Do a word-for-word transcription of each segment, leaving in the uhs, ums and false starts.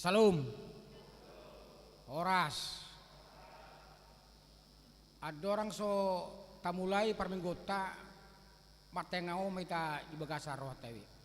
Salam. Horas. Andorang so tamulai parmingguonta, martangiang ma hita di bagasan rohanta i.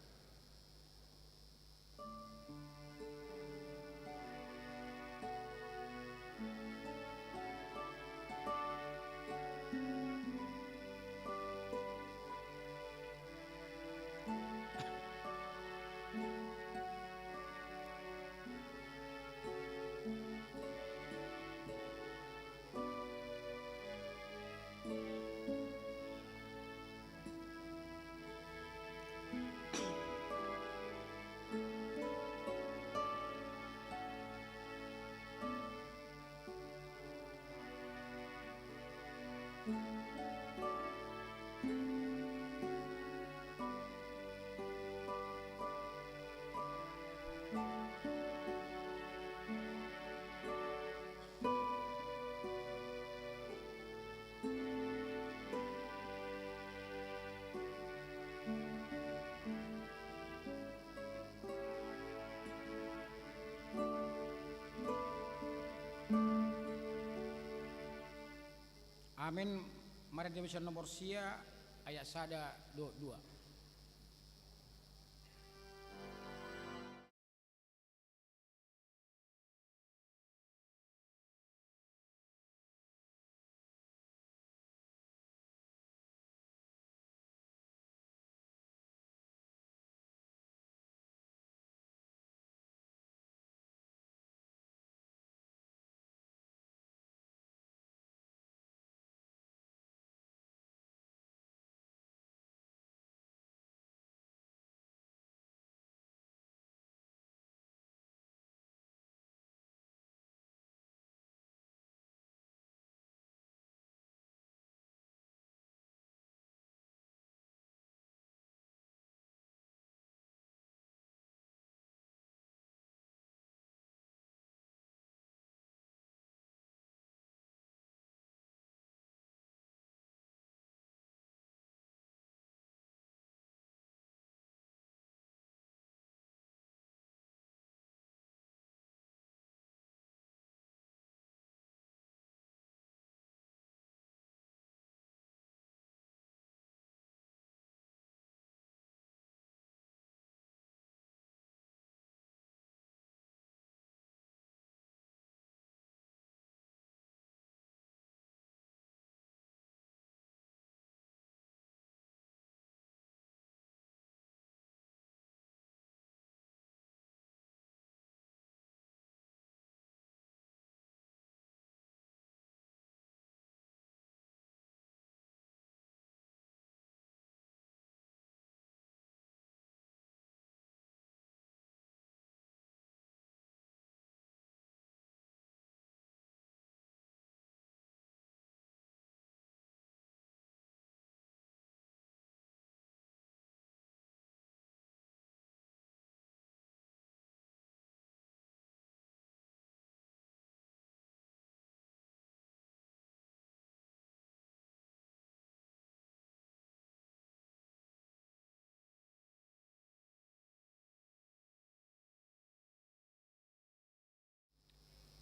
Amen. Marende ma sian nomor sia, ayat sada dohot dua.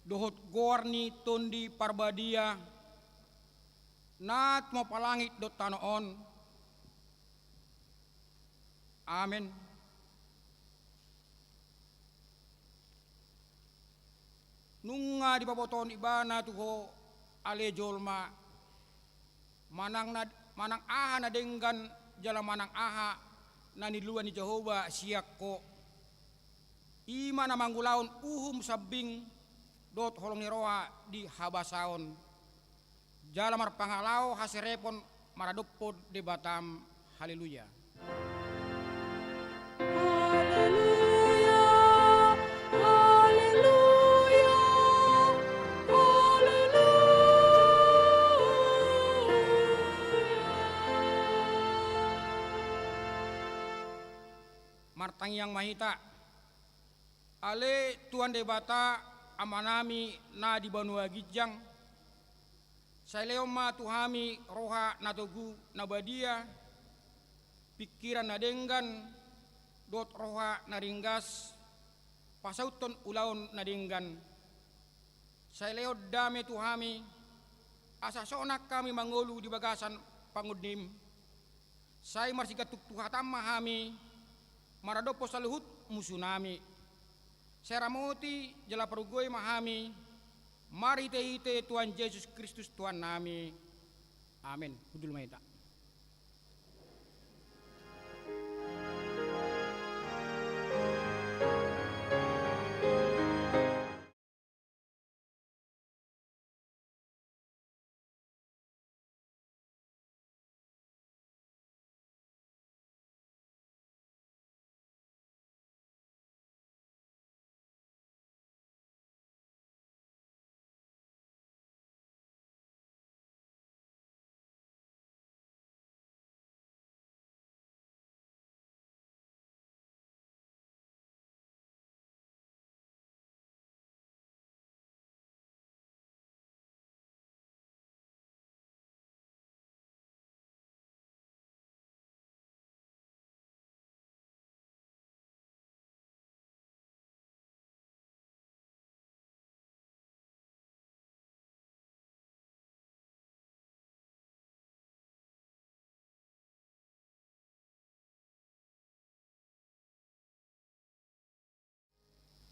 Dohot goar ni Tondi Parbadia, na tumompa langit dohot tano on. Amen. Nunga dipabotohon Ibana tu ho, ale jolma, manang na, manang aha na denggan jala manang aha na niluluan ni Jahowa sian ho. I ma na mangulahon uhum sambing dohot holong ni roha di habasaon, jala marpangalaho haserepon maradophon Debatam. Haleluya. Haleluya, haleluya, haleluya. Martangiang ma hita. Ale Tuhan Debata, Amanami na di banua ginjang, sai lehon ma tu hami roha na togu na badia, pingkiran na denggan, dohot roha na ringgas, pasauthon ulaon na denggan. Sai lehon dame tu hami, asa sonang hami mangolu di bagasan pangondim. Sai marsigantung tu hatam ma hami maradophon saluhut musunami. Sai ramoti jala pargogoi ma hami marhitehite Tuhan Jesus Kristus Tuhannami. Amen. Hundul ma hita.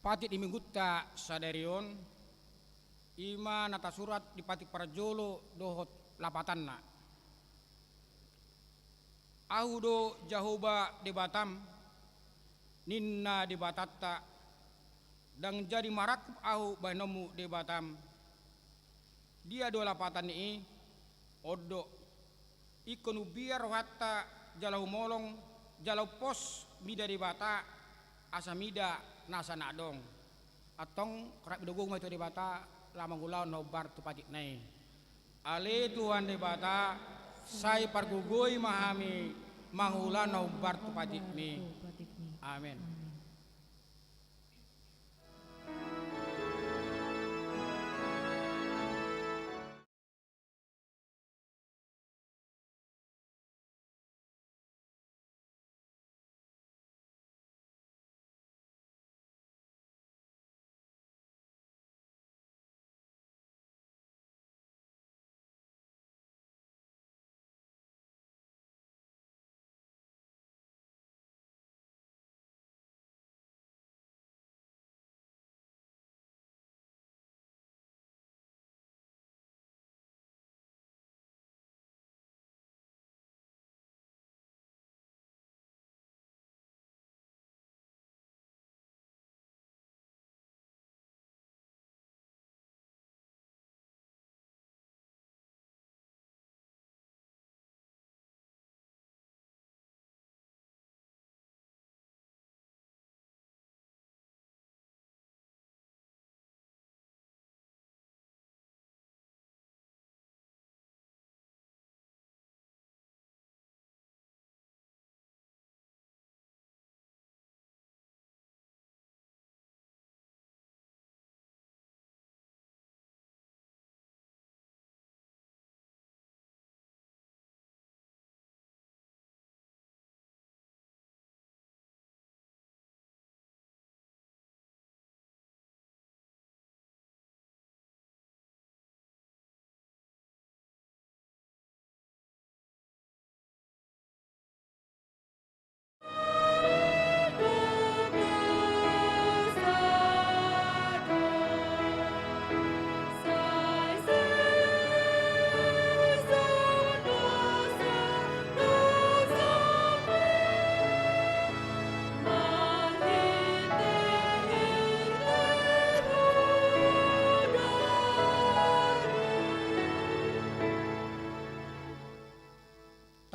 Patik di minggunta sadari on, i ma na tasurat di patik parjolo dohot lapatanna. Ahu do Jahowa Debatam, ninna Debatanta, ndang jadi marangkup ahu bahenonmu Debatam. Dia do lapatan ni i? On do. Ingkon umbiar rohanta jala humolong, jala umpos mida Debata, asa mida nasa na adong. Antong rap ni gogo ma tu Debata, laho mangulahon na hombar tu patikna i. Ale Tuhan Debata, sai pargogoi ma hami mangulahon na hombar tu patikmi. Amen.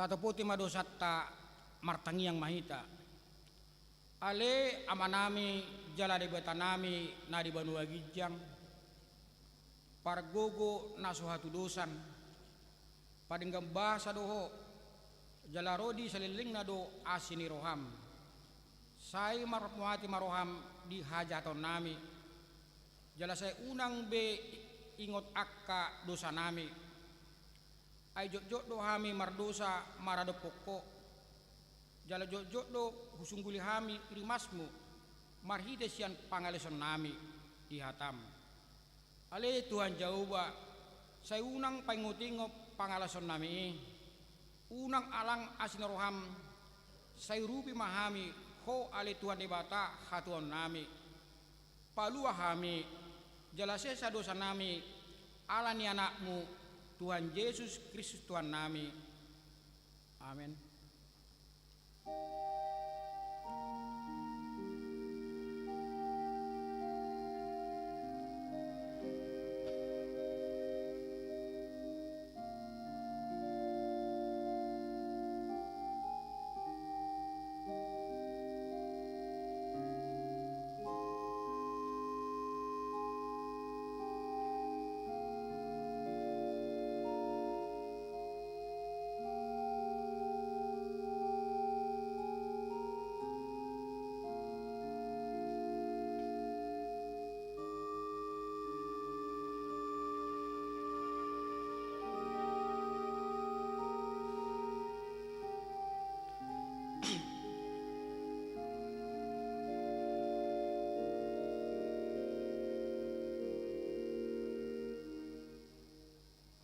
Tatopoti ma dosanta, martangiang ma hita. Ale Amanami jala Debatanami na di banua ginjang, pargogo na so hatudosan, padenggan basa do Ho, jala ro di salellengna do asi ni roham. Sai marmuati ma roham di hajahatonnami, jala sai unang be ingot angka dosanami. Ai jotjot do hami mardosa maradophon Ho, jala jotjot do husungguli hami rimasmu. marhite sian pangalaosion nami di hataM. Ale Tuhan Jahowa, sai unang paingot-ingot pangalaosion nami i, unang alang asi ni rohaM, sai urupi ma hami Ho ale Tuhan Debata hatuaon nami. Palua hami, jala sesa dosa nami, ala ni AnakMu, Tuhan Jesus Kristus Tuhan nami. Amen.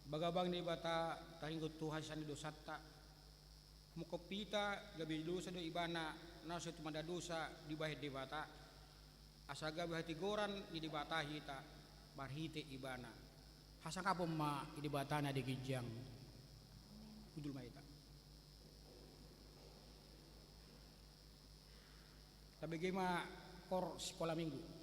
Bagabang ni Debata, taringot tu hasesaan ni dosanta. Mangkop hita gabe dosa do ibana, na so tumanda dosa dibahen Debata. Asa gabe hatigoran ni Debata hita marhite ibana. Hasangapon ma di Debata na di ginjang. Hundul ma hita. Tabege ma kor sikola minggu.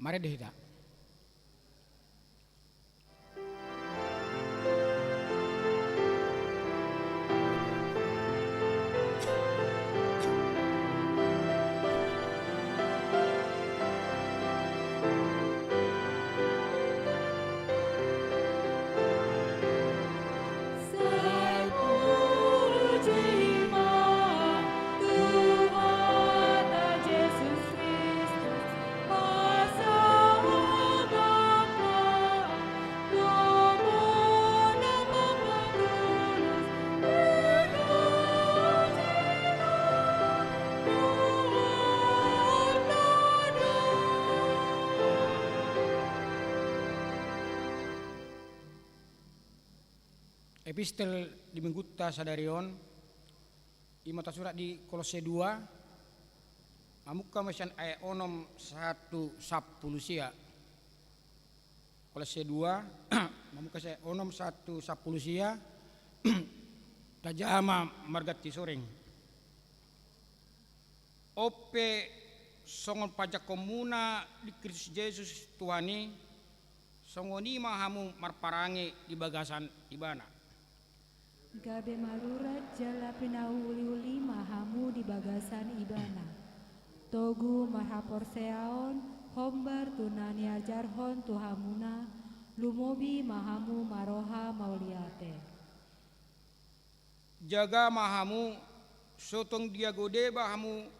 Marende hita. Epistel di minggunta sadari on, i ma tasurat di Kolosse dua, mamungka ma sian ayat onom sahat tu sampulu sia. Kolosse dua, mamungka sian ayat onom sahat tu sampulu sia, tajaha ma marganti suring. On pe songon pajangkonmuna di Kristus Jesus Tuhan i, songon i ma hamu marparange di bagasan Ibana. Gabe marurat jala pinauliuli ma hamu di bagasan Ibana. Togu marhaporseaon, hombar tu na niajarhon tu hamuna, lumobi ma hamu marroha mauliate. Jaga ma hamu, so tung diago deba hamu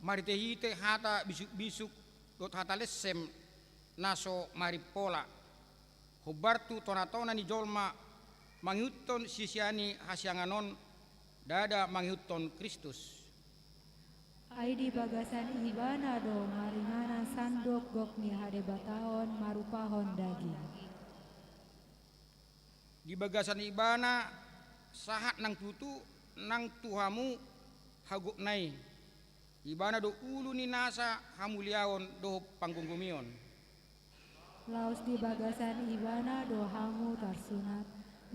marhitehite hata bisukbisuk dohot hata lensem na so marimpola, hombar tu tonatona ni jolma mangihuthon sisian ni hasiangan on, ndada mangihuthon Kristus. Ai di bagasan Ibana do maringanan sandok gok ni hadebataon marupahon daging. Di bagasan Ibana sahat nang tutu nang tu hamu hagokna i. Ibana do ulu ni nasa hamuliaon dohot panggomgomion. Laos di bagasan Ibana do hamu tarsunat,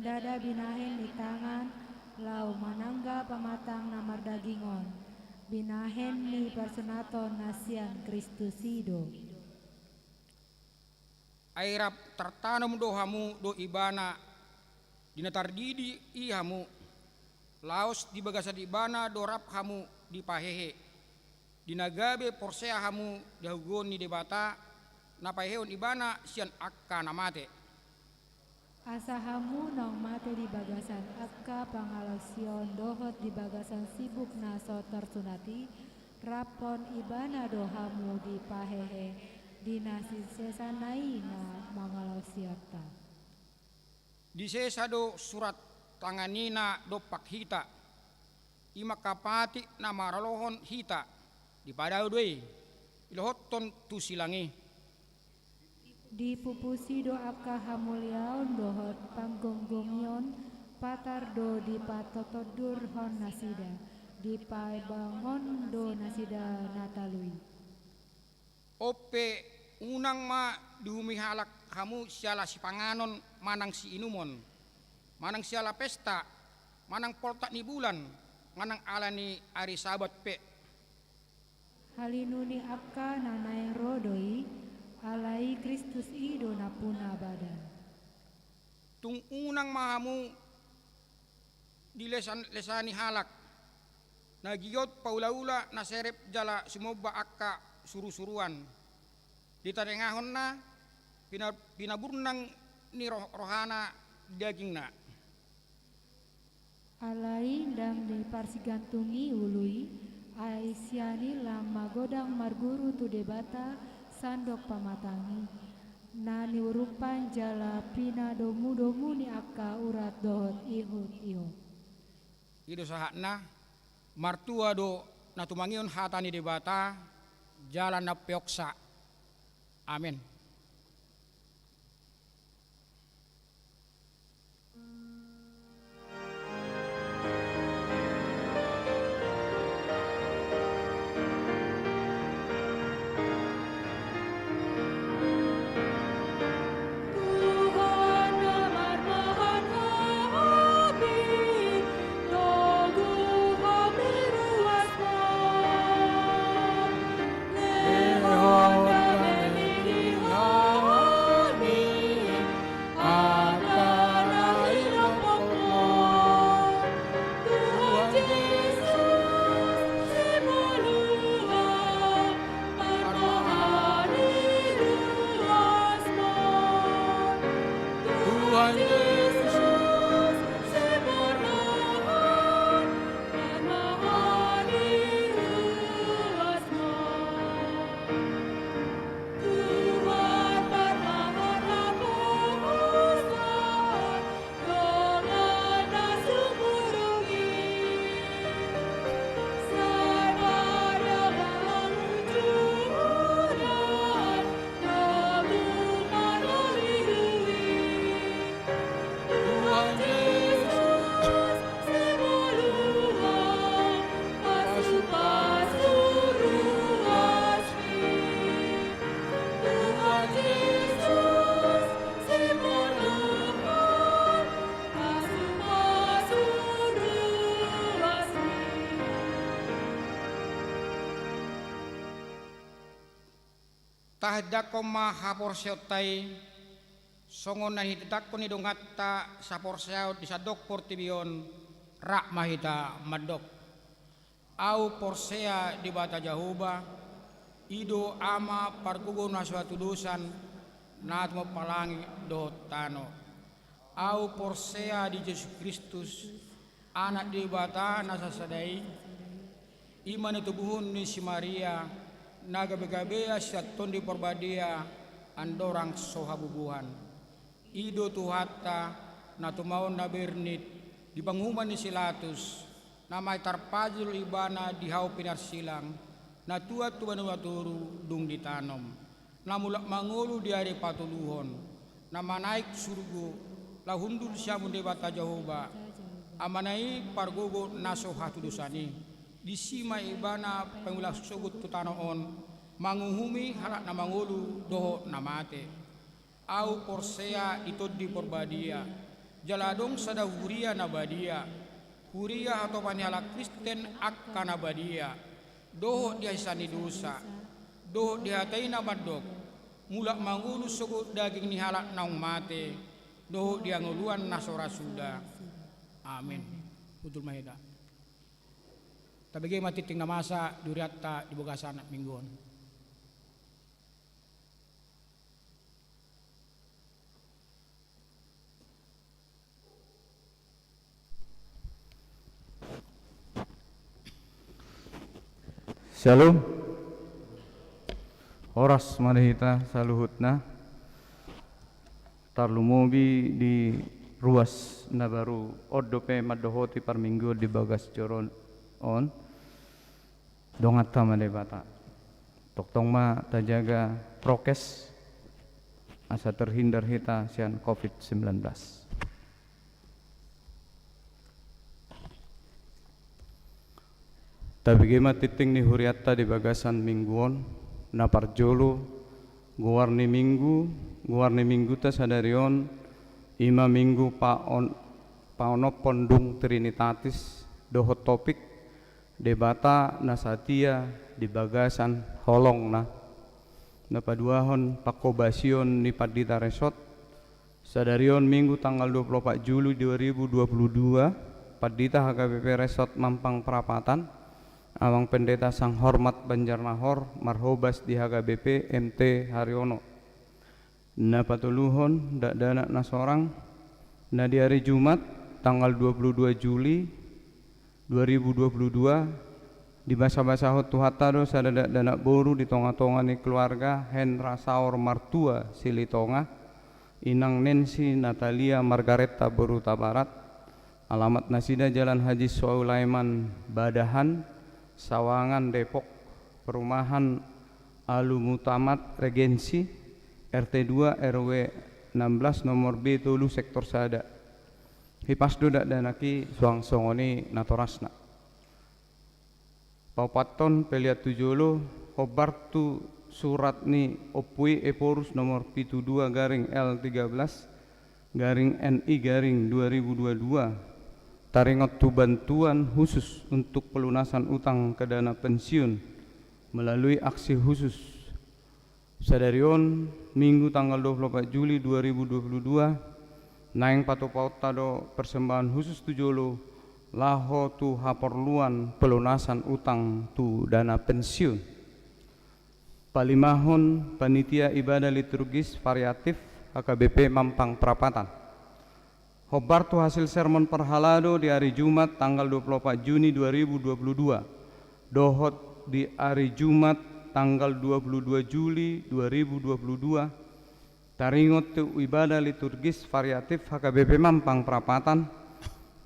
ndada binahen ni tangan, laho manangga pamatang na mardaging on, binahen ni parsunaton na sian Kristus i do. Ai rap tartanom do hamu dohot Ibana, di na tardidi i hamu, laos di bagasan Ibana do rap hamu dipahehe, di na gabe porsea hamu di hagoluan ni Debata, na pahehehon Ibana sian angka na mate. Asa hamu naung mate di bagasan angka pangalaosion dohot di bagasan sibuk na so tarsunat i, raphon Ibana do hamu dipahehe, di na sinsesanna i na mangalaosionta. Disesa do surat tangan i na dompak hita, i ma angka patik na maralohon hita, dipadao do i, dilohothon tu silang i. Dipupusi do angka hamuliaon dohot panggomgomion, patar do dipatotondurhon nasida, dipabangon do nasida na talu i. On pe unang ma diuhumi halak hamu siala sipanganon manang siinumon, manang siala pesta, manang poltak ni bulan, manang ala ni ari Sabat pe. Halinu ni angka na naeng ro do i, alai Kristus i do nampuna badan. Tung unang ma hamu dilesanlesani halak, na giot paulaula na serep jala sumomba angka surusuruan, ditarengahonna pina-, pinaburnang ni roh-, rohana di dagingna. Alai ndang diparsigantungi ulu i, ai sian i lam magodang marguru tu Debata sandok pamatang i, na niurupan jala pinadomudomu ni angka urat dohot ihutihut. I do sahatna. Martua do na tumangihon hata ni Debata jala na umpeopsa. Amen. Tahandakkon ma haporseaonta i, songon na hinandakkon ni donganta saporseaon di sandok portibi on, rap ma hita mandok. Ahu porsea Debata Jahowa, i do Ama pargogo na so hatudosan, na tumompa langit dohot tano. Ahu porsea di Jesus Kristus, Anak ni Debata na sasada i, i ma na tubuhon ni si Maria, na gabegabean sian Tondi Porbadia, andorang so habubuhan. I do Tuhanta, na tumaon na bernit, di panguhuman ni si Latus, na mate tarpajul ibana di hau pinarsilang, na tuat tu banua toru dung ditanom, na mulak mangolu di ari patoluhon, na manaek surgo, laho hundul siamun Debata Jahowa, Amana i pargogo na so hatudosan i. Disi ma ibana pangula sogot tu tano on, manguhumi halak na mangolu dohot na mate. Ahu porsea di Tondi Porbadia, jala adong sada huria na badia, huria hatopan ni halak Kristen angka na badia, dohot di hasesaan ni dosa, dohot di hata i na mandok, mulak mangolu sogot daging ni halak naung mate, dohot di hangoluan na so ra suda. Amin. Hundul ma hita. Tabege ma tingting na masa di hurianta di bagasan minggu on. Syalom. Horas ma di hita saluhutna. Tarlumobi di ruas na baru on dope mandohoti parmingguon di bagas joro on. Donganta ma Debata. Tongtong ma tajaga prokes, asa terhindar hita sian covid sembilan belas. Tabege ma tingting ni hurianta di bagasan minggu on, na parjolo, goar ni minggu, goar ni mingguta sadari on, i ma minggu paon-, paonomhon dung Trinitatis, dohot topik, Debata na satia di bagasan holongna. Na paduahon panghobasion ni pandita resort, sadari on minggu tanggal dua puluh opat Juli dua ribu dua puluh dua, pandita H K B P resort Mampang Prapatan, Amang Pendeta Sanghormat Banjarnahor, marhobas di H K B P M T Haryono. Na patoluhon, dakdanak na sorang, na di ari Jumat, tanggal dua puluh dua Juli dua ribu dua puluh dua, dibasabasahon Tuhanta do sada dakdanak boru di tongatonga ni keluarga Henra Saur Martua Silitonga, Inang Nancy Natalia Margareta boru Tabarat, alamat nasida Jalan Haji Soeulaiman Badahan, Sawangan, Depok, perumahan Al Mutamat Regensi, R T dua, R W enam belas, nomor B tolu, sektor sada. Hipas do dakdanak i suang songon i natorasna. Paopathon, pelean tu jolo, hombar tu surat ni Ompu i, Ephorus nomor pitu dua garing L tiga belas garing N I garing dua ribu dua dua, taringot tu bantuan khusus untuk pelunasan utang ke dana pensiun melalui aksi khusus. Sadari on, Minggu tanggal dua puluh opat Juli dua ribu dua puluh dua, naeng patupaonta do persembahan khusus tu jolo, laho tu haporluan pelunasan utang tu dana pensiun. Palimahon, Panitia Ibadah Liturgis Variatif H K B P Mampang Prapatan. Hombar tu hasil sermon parhalado di ari Jumat tanggal dua puluh opat Juni dua ribu dua puluh dua, dohot di ari Jumat tanggal dua puluh dua Juli dua ribu dua puluh dua, taringot tu ibadah liturgis variatif H K B P Mampang Prapatan,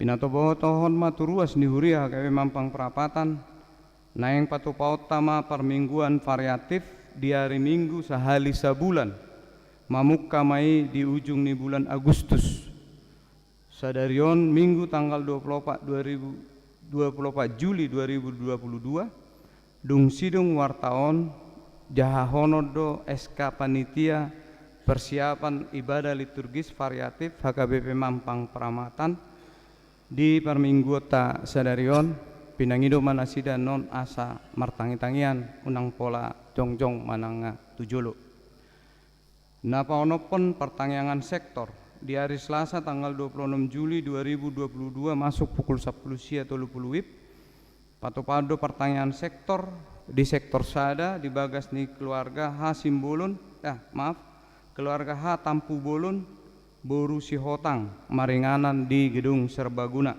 pinatupaonta ma tu ruas ni huria H K B P Mampang Prapatan, naeng patupaonta ma parmingguan variatif di ari Minggu sahali sabulan, mamungka ma i di ujung ni bulan Agustus. Sadari on, Minggu tanggal dua puluh opat, dua ribu, dua puluh opat Juli dua ribu dua puluh dua, dung sidung warta on, jahahonon do S K panitia persiapan ibadah liturgis variatif H K B P Mampang Prapatan, di parmingguonta sadari on, pinangido ma nasida annon asa martangitangian, unang pola jongjong mananga tu jolo. Na paonomhon partangiangan sektor. Di ari Selasa tanggal dua puluh enam Juli dua ribu dua puluh dua masuk pukul sampulu sia tolu puluh WIB, patupaon do partangiangan sektor di sektor sada di bagas ni keluarga H Simbolon, eh, maaf, keluarga H Tampubolon, boru Sihotang, maringanan di Gedung Serbaguna.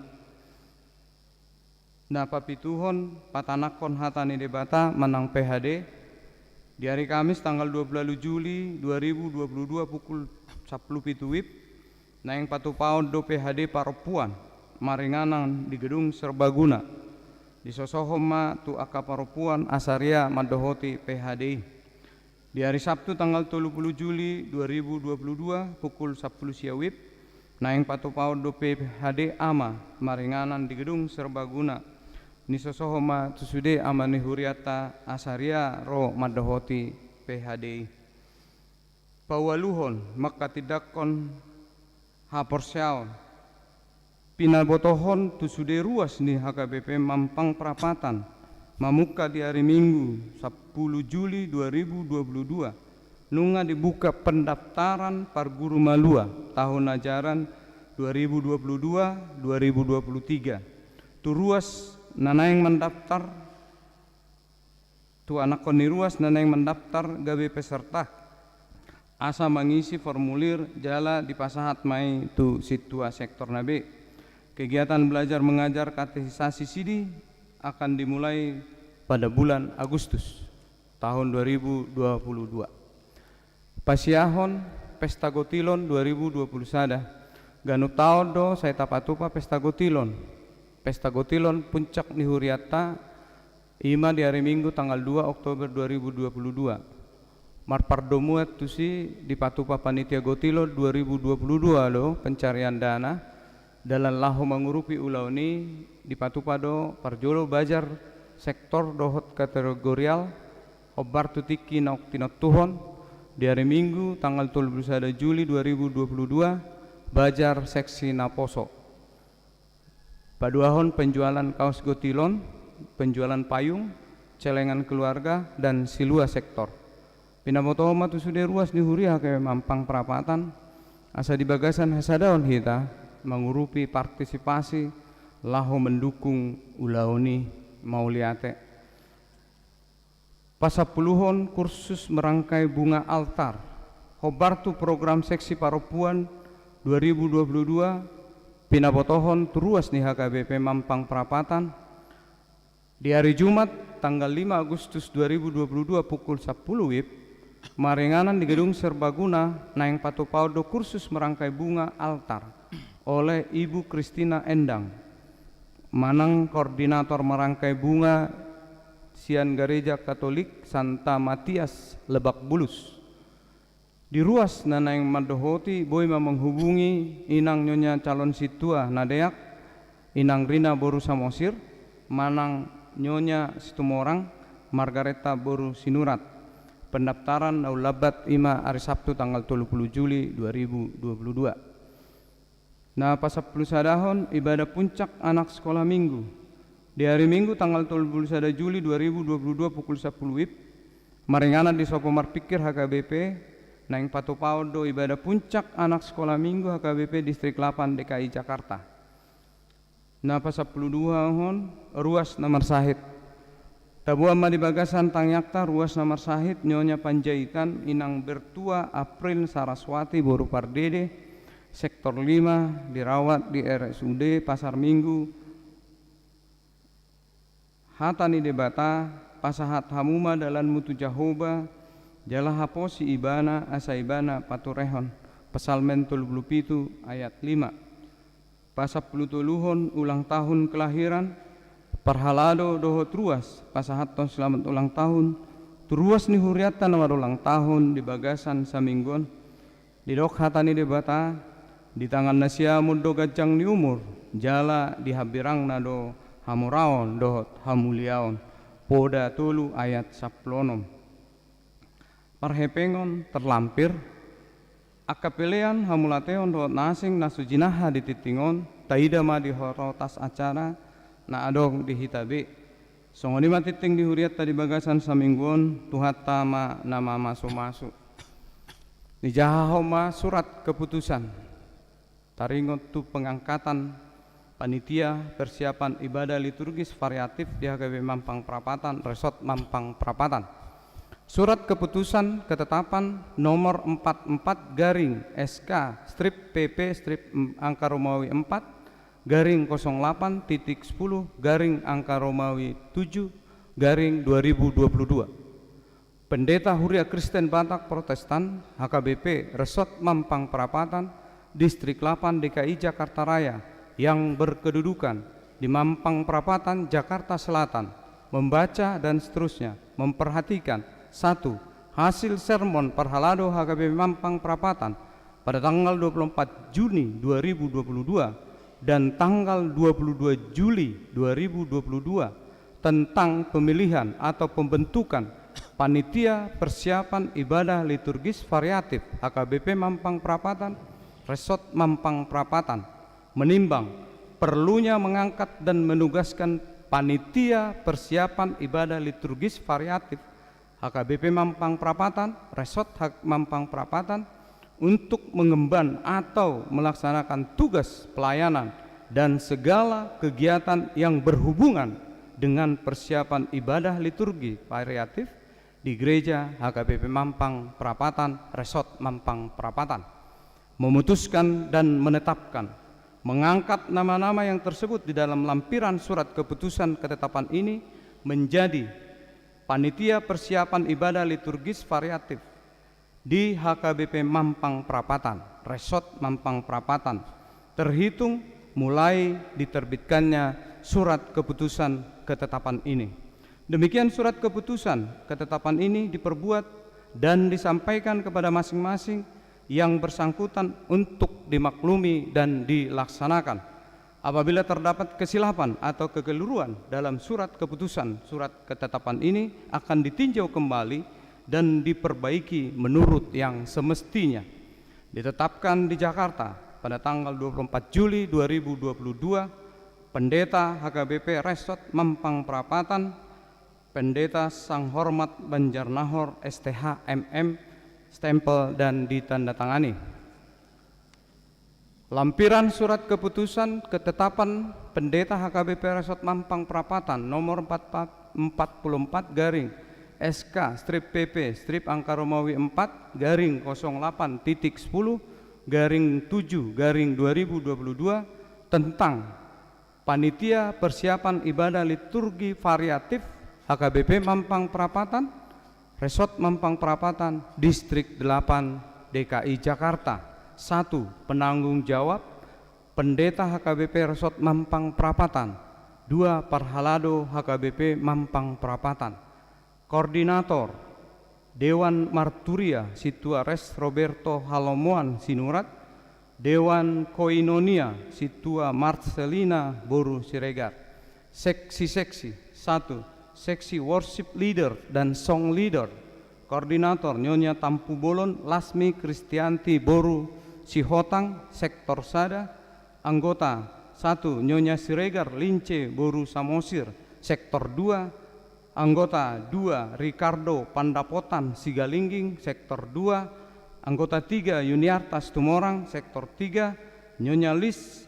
Na papituhon, patanakhon hata ni Debata manang P H D. Di ari Kamis tanggal dua puluh Juli dua ribu dua puluh dua pukul sampulu pitu WIB, naeng patupaon do P H D parompuan, maringanan di Gedung Serbaguna. Disosohon ma tu angka parompuan asa ria mandohoti P H D i. Di ari Sabtu tanggal tolu puluh Juli dua ribu dua puluh dua pukul sampulu sia WIB, naeng patupaon do P H D ama maringanan di Gedung Serbaguna. Nisosohon ma tu sude ama ni hurianta asa ria ro mandohoti P H D i. Paualuhon, manghatindanghon haporseaon. Pinabotohon tu sude ruas ni H K B P Mampang Prapatan, mamungka di ari Minggu, sampulu Juli dua ribu dua puluh dua, nunga dibuka pendaftaran parguru malua tahun ajaran dua ribu dua puluh dua, dua ribu dua puluh tiga. Tu ruas na naeng mandaftar, tu anakhon ni ruas na naeng mandaftar gabe peserta, asa mangisi formulir jala dipasahat ma i tu sintua sektor na be. Kegiatan belajar mengajar katekisasi sidi akan dimulai pada bulan Agustus tahun dua ribu dua puluh dua. Pasiahon Pesta Gotilon dua ribu dua puluh sada. Ganup taon do sai tapatupa Pesta Gotilon. Pesta Gotilon puncak ni hurianta, i ma di ari Minggu tanggal dua Oktober dua ribu dua puluh dua. Marpardomuan tusi dipatupa panitia Gotilon dua ribu dua puluh dua do pencarian dana, dalan laho mangurupi ulaon i dipatupa do parjolo bazar sektor dohot kategorial, hombar tu tingki naung tinontuhon, di ari Minggu tanggal tolu puluh sada Juli dua ribu dua puluh dua, bazar seksi naposo. Paduahon penjualan kaos Gotilon, penjualan payung, celengan keluarga, dan silua sektor. Pinabotohon ma tu sude ruas ni huria H K B P Mampang Prapatan, asa di bagasan hasadaon hita mangurupi partisipasi laho mendukung ulaon i. Mauliate. Pasampuluhon kursus merangkai bunga altar. Hombar tu program seksi parompuan dua ribu dua puluh dua, pinabotohon tu ruas ni H K B P Mampang Prapatan, di ari Jumat tanggal lima Agustus dua ribu dua puluh dua pukul sampulu WIB, maringanan di Gedung Serbaguna naeng patupaon do kursus merangkai bunga altar oleh Ibu Kristina Endang, manang koordinator merangkai bunga sian Gareja Katolik Santa Matias, Lebak Bulus. Di ruas na naeng mandohoti boi ma menghubungi inang Nyonya calon sintua na deak, inang Rina boru Samosir, manang Nyonya Situmorang, Margareta boru Sinurat. Pendaftaran na umlambat i ma ari Sabtu tanggal tolu puluh Juli dua ribu dua puluh dua. Na pasampulu sadahon, ibadah puncak anak sekolah minggu. Di ari Minggu tanggal tolu puluh sada Juli dua ribu dua puluh dua pukul sampulu WIB, maringanan di Sopo Marpingkir H K B P, naeng patupaon do ibadah puncak anak sekolah minggu H K B P Distrik delapan D K I Jakarta. Na pasampulu duahon, ruas na marsahit. Taboan ma di bagasan tangiangta ruas na marsahit Nyonya Panjaitan, inang Bertua April Saraswati boru Pardede, sektor lima, dirawat di R S U D Pasar Minggu. Hata ni Debata, pasahat hamu ma dalanmu tu Jahowa, jala haposi ibana asa ibana paturehon. Psalmen tolu puluh pitu ayat lima. Pasampulu toluhon, ulang tahun kelahiran, parhalado dohot ruas pasahathon selamat ulang tahun tu ruas ni hurianta na marulang tahun di bagasan saminggu on. Didok hata ni Debata, di tangan na siamun do ganjang ni umur, jala di hambirangna do hamoraon dohot hamuliaon. Poda tolu ayat sampulu onom. Parhepengon terlampir, angka pelean, hamauliateon dohot na asing na so jinaha di tingting on, taida ma di horotas acara na adong di hita be. Songon i ma tingting di hurianta di bagasan saminggu on, Tuhanta ma na mamasumasu. Dijahahon ma surat keputusan taringot tu pengangkatan panitia persiapan ibadah liturgis variatif di H K B P Mampang Prapatan, Resort Mampang Prapatan. Surat keputusan ketetapan nomor empat empat garing S K strip P P strip angka Romawi empat garing kosong delapan titik sepuluh garing angka Romawi tujuh garing dua ribu dua puluh dua. Pendeta Huria Kristen Batak Protestan, H K B P, Resort Mampang Prapatan, Distrik delapan D K I Jakarta Raya, yang berkedudukan di Mampang Prapatan, Jakarta Selatan, membaca dan seterusnya, memperhatikan, satu, hasil sermon parhalado H K B P Mampang Prapatan pada tanggal dua puluh empat Juni dua ribu dua puluh dua dan tanggal dua puluh dua Juli dua ribu dua puluh dua tentang pemilihan atau pembentukan panitia persiapan ibadah liturgis variatif H K B P Mampang Prapatan, Resort Mampang Prapatan, menimbang perlunya mengangkat dan menugaskan panitia persiapan ibadah liturgis variatif H K B P Mampang Prapatan, Resort Hak Mampang Prapatan, untuk mengemban atau melaksanakan tugas pelayanan dan segala kegiatan yang berhubungan dengan persiapan ibadah liturgi variatif di Gereja H K B P Mampang Prapatan, Resort Mampang Prapatan. Memutuskan dan menetapkan, mengangkat nama-nama yang tersebut di dalam lampiran surat keputusan ketetapan ini menjadi panitia persiapan ibadah liturgis variatif di H K B P Mampang Prapatan, Resort Mampang Prapatan, terhitung mulai diterbitkannya surat keputusan ketetapan ini. Demikian surat keputusan ketetapan ini diperbuat dan disampaikan kepada masing-masing yang bersangkutan untuk dimaklumi dan dilaksanakan. Apabila terdapat kesilapan atau kekeliruan dalam surat keputusan, surat ketetapan ini akan ditinjau kembali dan diperbaiki menurut yang semestinya. Ditetapkan di Jakarta pada tanggal dua puluh empat Juli dua ribu dua puluh dua, Pendeta H K B P Resort Mampang Prapatan, Pendeta Sanghormat Banjarnahor, S T H, M M, stempel dan ditandatangani. Lampiran surat keputusan ketetapan Pendeta H K B P Resort Mampang Prapatan nomor empat, empat puluh empat garing S K strip P P strip angka Romawi empat garing kosong delapan titik sepuluh garing tujuh garing dua ribu dua puluh dua tentang Panitia Persiapan Ibadah Liturgi Variatif H K B P Mampang Prapatan, Resort Mampang Prapatan, Distrik delapan, D K I Jakarta. Satu, penanggung jawab, Pendeta H K B P Resort Mampang Prapatan. Dua, parhalado H K B P Mampang Prapatan. Koordinator, Dewan Marturia, Sintua Res Roberto Halomoan Sinurat, Dewan Koinonia, Sintua Marcelina boru Siregar. Seksi-seksi, satu, seksi worship leader dan song leader. Koordinator, Nyonya Tampubolon Lasmi Kristianti boru Sihotang, sektor sada. Anggota, satu, Nyonya Siregar Lince boru Samosir, sektor dua. Anggota dua, Ricardo Pandapotan Sigalingging, sektor dua. Anggota tiga, Yuniarta Situmorang, sektor tiga. Nyonya Lis,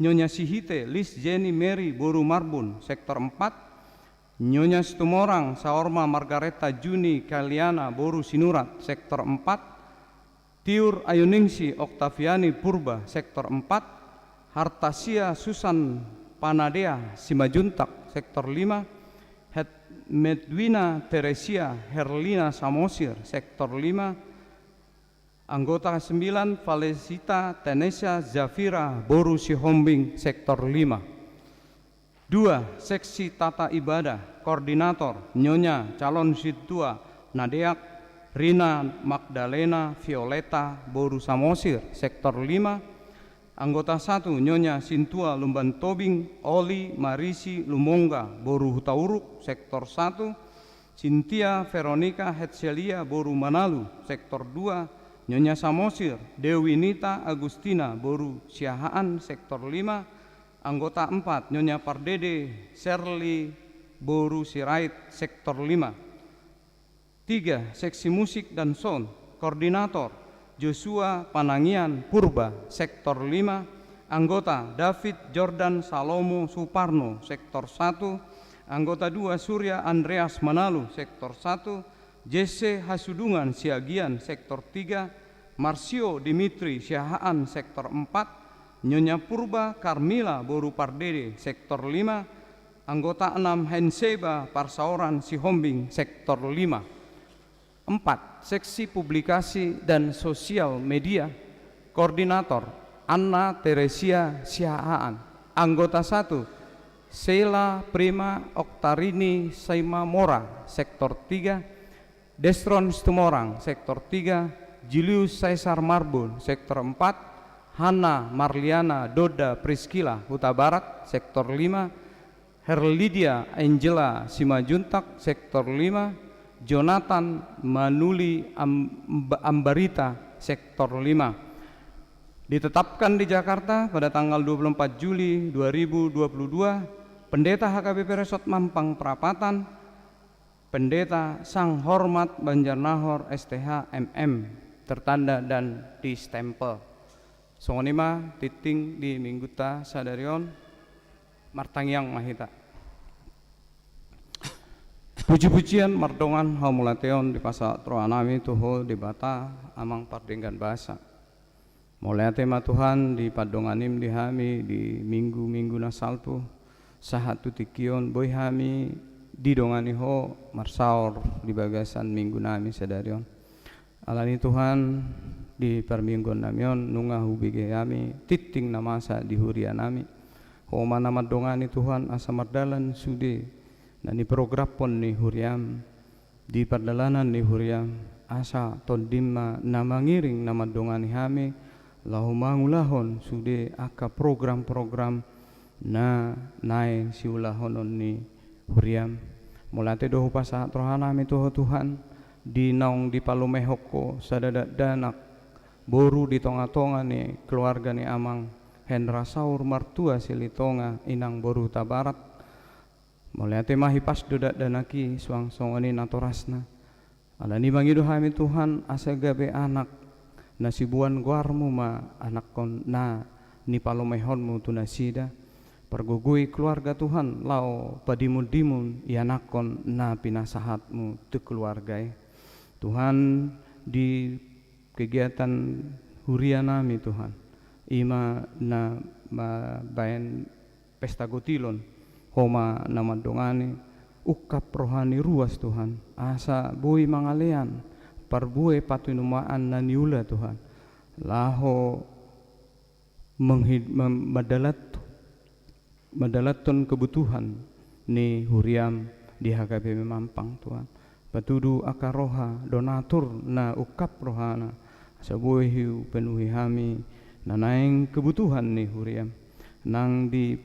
Nyonya Sihite Lis Jenny Mary boru Marbun, sektor empat. Nyonya Situmorang Saorma Margareta Juni Kaliana boru Sinurat, sektor empat. Tiur Ayuningsi Oktaviani Purba, sektor empat. Hartasia Susan Panadea Simajuntak, sektor lima. Hetmedwina Teresia Herlina Samosir, sektor lima. Anggota sembilan, Valesita Tenesia Zafira boru Sihombing, sektor lima. Dua, seksi tata ibadah, koordinator, Nyonya calon sintua Nadeak Rina Magdalena Violeta boru Samosir, sektor lima. Anggota satu, Nyonya sintua Lumban Tobing Oli Marisi Lumongga boru Hutauruk, sektor satu. Sintia Veronica Hetselia boru Manalu, sektor dua. Nyonya Samosir Dewi Nita Agustina boru Siahaan, sektor lima. Anggota empat, Nyonya Pardede Serli boru Sirait, sektor lima. Tiga, seksi musik dan sound, koordinator, Joshua Panangian Purba, sektor lima, anggota David Jordan Salomo Suparno, sektor satu, anggota dua Surya Andreas Manalu, sektor satu, Jesse Hasudungan Siagian, sektor tiga, Marsio Dimitri Siahaan, sektor empat, Nyonya Purba Carmila Boru Pardede, sektor lima, anggota enam Henseba Parsaoran Sihombing, sektor lima. Empat, Seksi Publikasi dan Sosial Media, Koordinator Anna Teresia Siahaan. Anggota satu, Sheila Prima Oktarini Saimamora, sektor tiga, Desron Situmorang, sektor tiga, Julius Caesar Marbun, sektor empat, Hanna Marliana Doda Priskila, Hutabarat, sektor lima, Herlidia Angela Simanjuntak, sektor lima, Jonathan Manuli Am-, Ambarita, sektor lima. Ditetapkan di Jakarta pada tanggal dua puluh empat Juli dua ribu dua puluh dua, Pendeta H K B P Resort Mampang Prapatan, Pendeta Sanghormat Banjarnahor S T H M M, tertanda dan distempel. Songon i ma tingting di minggunta sadari on. Martangiang ma hita. Puji-pujian mardongan hamauliateon dipasahat rohanami tu Ho Debata, Amang pardenggan basa. Mauliate ma Tuhan di pandonganim di hami di minggu-minggu na salpu, sahat tu tingki on boi hami didongani Ho marsaor di bagasan minggunami sadari on. Alani Tuhan, di parmingguannami on nunga hubege hami tingting na masa di hurianami. Ho ma na mandongani Tuhan asa mardalan sude na niprogramhon ni huriam di pardalanan ni huriam, asa Tondim ma na mangiring na mandongani hami, laho mangulahon sude angka program-program na naeng siulahonon ni huriam. Mauliate do hupasahat rohanami tu Ho Tuhan, di naung dipalumehon Ho sada dakdanak boru di tonga-tonga ni keluarga ni Amang Hendra Saur Martua Silitonga, Inang boru Hutabarat. Mauliate ma hipas do dakdanak i suang songon i natorasna. Alani mangido hami Tuhan asa gabe anak na siboan goarmu ma anakkon na nipalumehonmu tu nasida. Pargogoi keluarga Tuhan laho padimun-dimun ianakkon na pinasahatmu tu keluarga i. Tuhan, di kegiatan hurianami Tuhan, i ma na mambaen pesta gotilon, Ho ma na mandongani, ungkap roha ni ruas Tuhan, asa boi mangalean parbue patunumaan na niula Tuhan, laho menghi-, mem-, mandalat-, mandalathon kebutuhan ni huriam di H K B P Mampang Tuhan. Patudu angka roha donatur na ungkap rohana, asa boi hupenuhi hami na naeng kebutuhan ni huriam. Nang di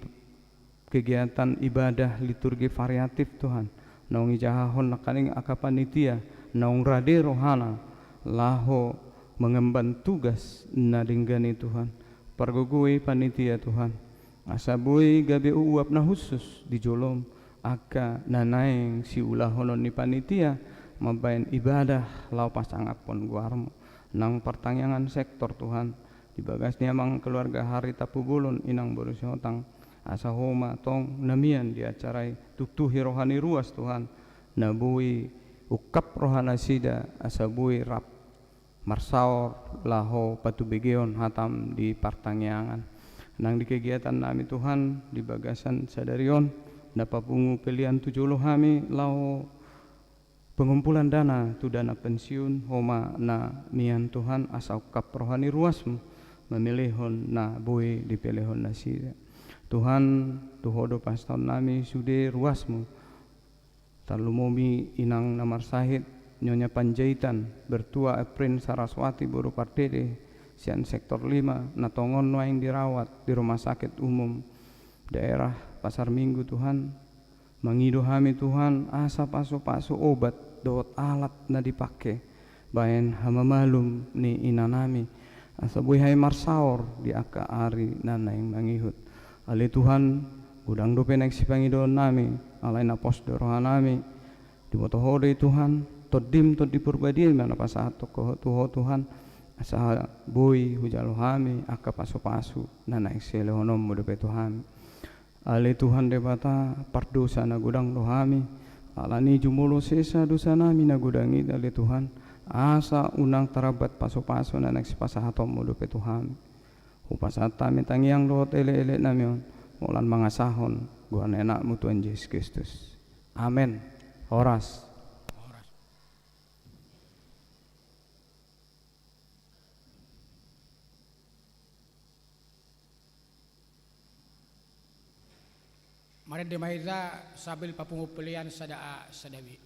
kegiatan ibadah liturgi variatif Tuhan, naung ijahahon nangkaning angka panitia, naung rade rohana laho mengemban tugas na denggan i Tuhan. Pargogoi panitia Tuhan, asa boi gabe uap na hushus di jolom angka na naeng siulahonon ni panitia mambaen ibadah laho pasangaphon goarmu. Nang partangiangan sektor Tuhan, di bagas ni Amang keluarga Hari Tampubolon, Inang boru Sihotang, asa Ho ma tong na mian di acara i, tuktuhi roha ni ruas Tuhan, na boi ungkap rohanasida asa boi rap marsaor laho patubegeon hatam di partangiangan. Nang di kegiatannami Tuhan di bagasan sadari on, na papungu pelean tu jolo hami laho pengumpulan dana tu dana pensiun, Ho ma na mian Tuhan asa ungkap roha ni ruasmu mamelehon na boi dipelehon nasida. Tuhan, tu Ho do pasahatonnami sude ruasmu. Tarlumobi inang na marsahit, Nyonya Panjaitan, Bertua Eprin Saraswati boru Pardede, sian sektor lima, na tongon nuaeng dirawat di Rumah Sakit Umum Daerah Pasar Minggu, Tuhan. Mangido hami, Tuhan, asa pasu-pasu obat dohot alat na dipake baen hamamalum ni inanami, asa boi hami marsaor di angka ari na naeng mangihut. Ale Tuhan, godang dope naeng sipangidoonnami, alai na pos do rohanami. Diboto Ho do i, Tuhan, Tondim Tondi Porbadia i ma na pasahathon Ho, tu Ho, Tuhan. Asa boi hujalo hami angka pasupasu na naeng silehononmu dope tu hami. Ale Tuhan Debata, pardosa na godang do hami, alani i jumolo sesa dosanami na godang i, ale Tuhan, asa unang tarambat pasupasu na naeng sipasahatonmu dope tu hami. Hupasahat hami tangiang dohot elekeleknami on, holan mangasahon goar ni anakmu Tuhan Jesus Kristus. Amen. Horas. Marende ma hita sambil papungu pelean sada A, sada B.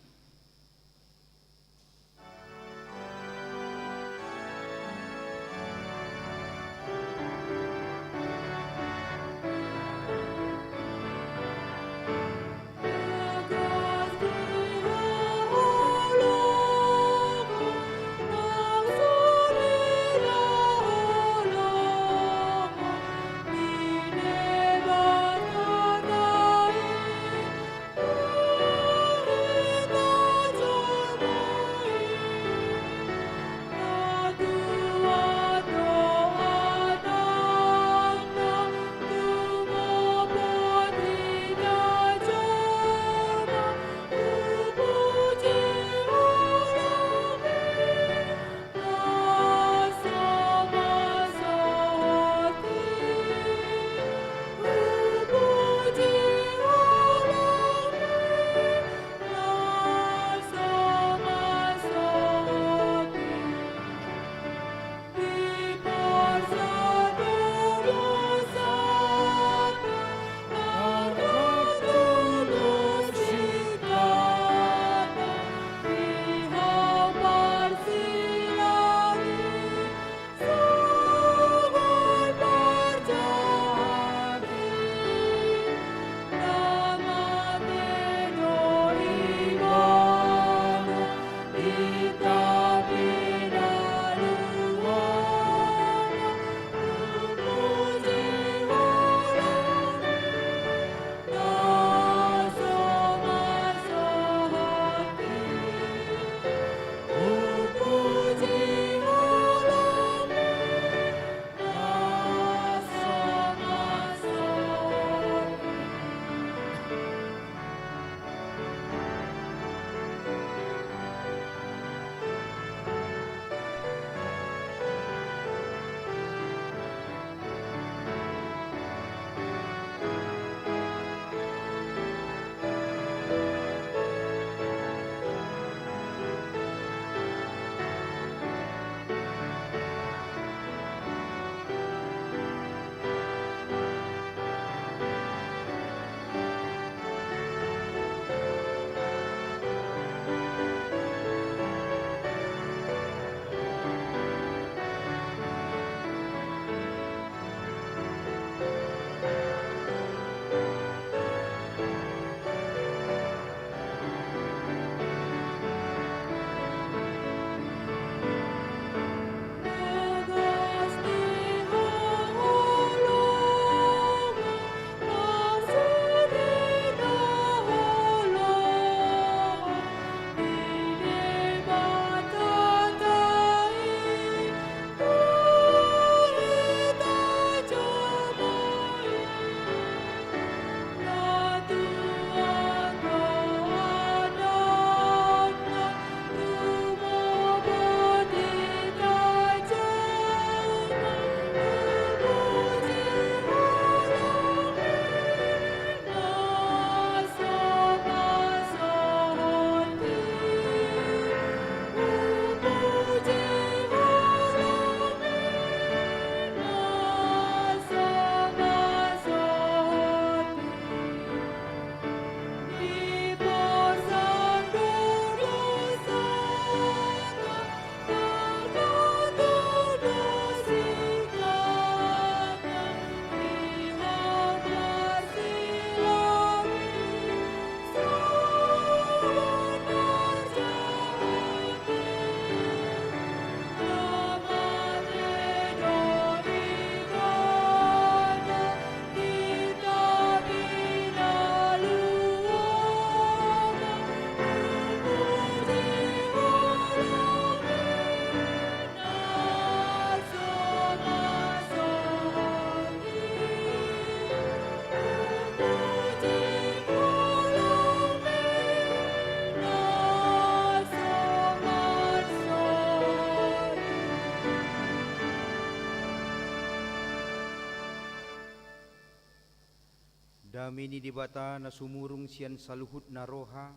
Dame ni Debata na sumurung sian saluhutna roha,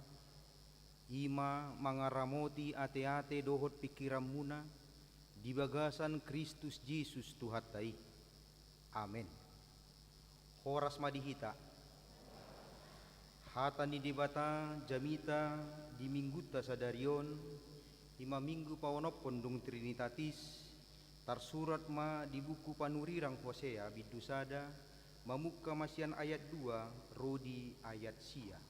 i ma mangaramoti ateate dohot pingkiranmuna di bagasan Kristus Jesus Tuhanta i. Amen. Horas ma di hita. Hata ni Debata jamita di Minggunta sadari on, i ma Minggu paonomhon dung Trinitatis, tarsurat ma di buku panurirang Hosea bindu sada, mamungka ma sian ayat dua ro di ayat sia.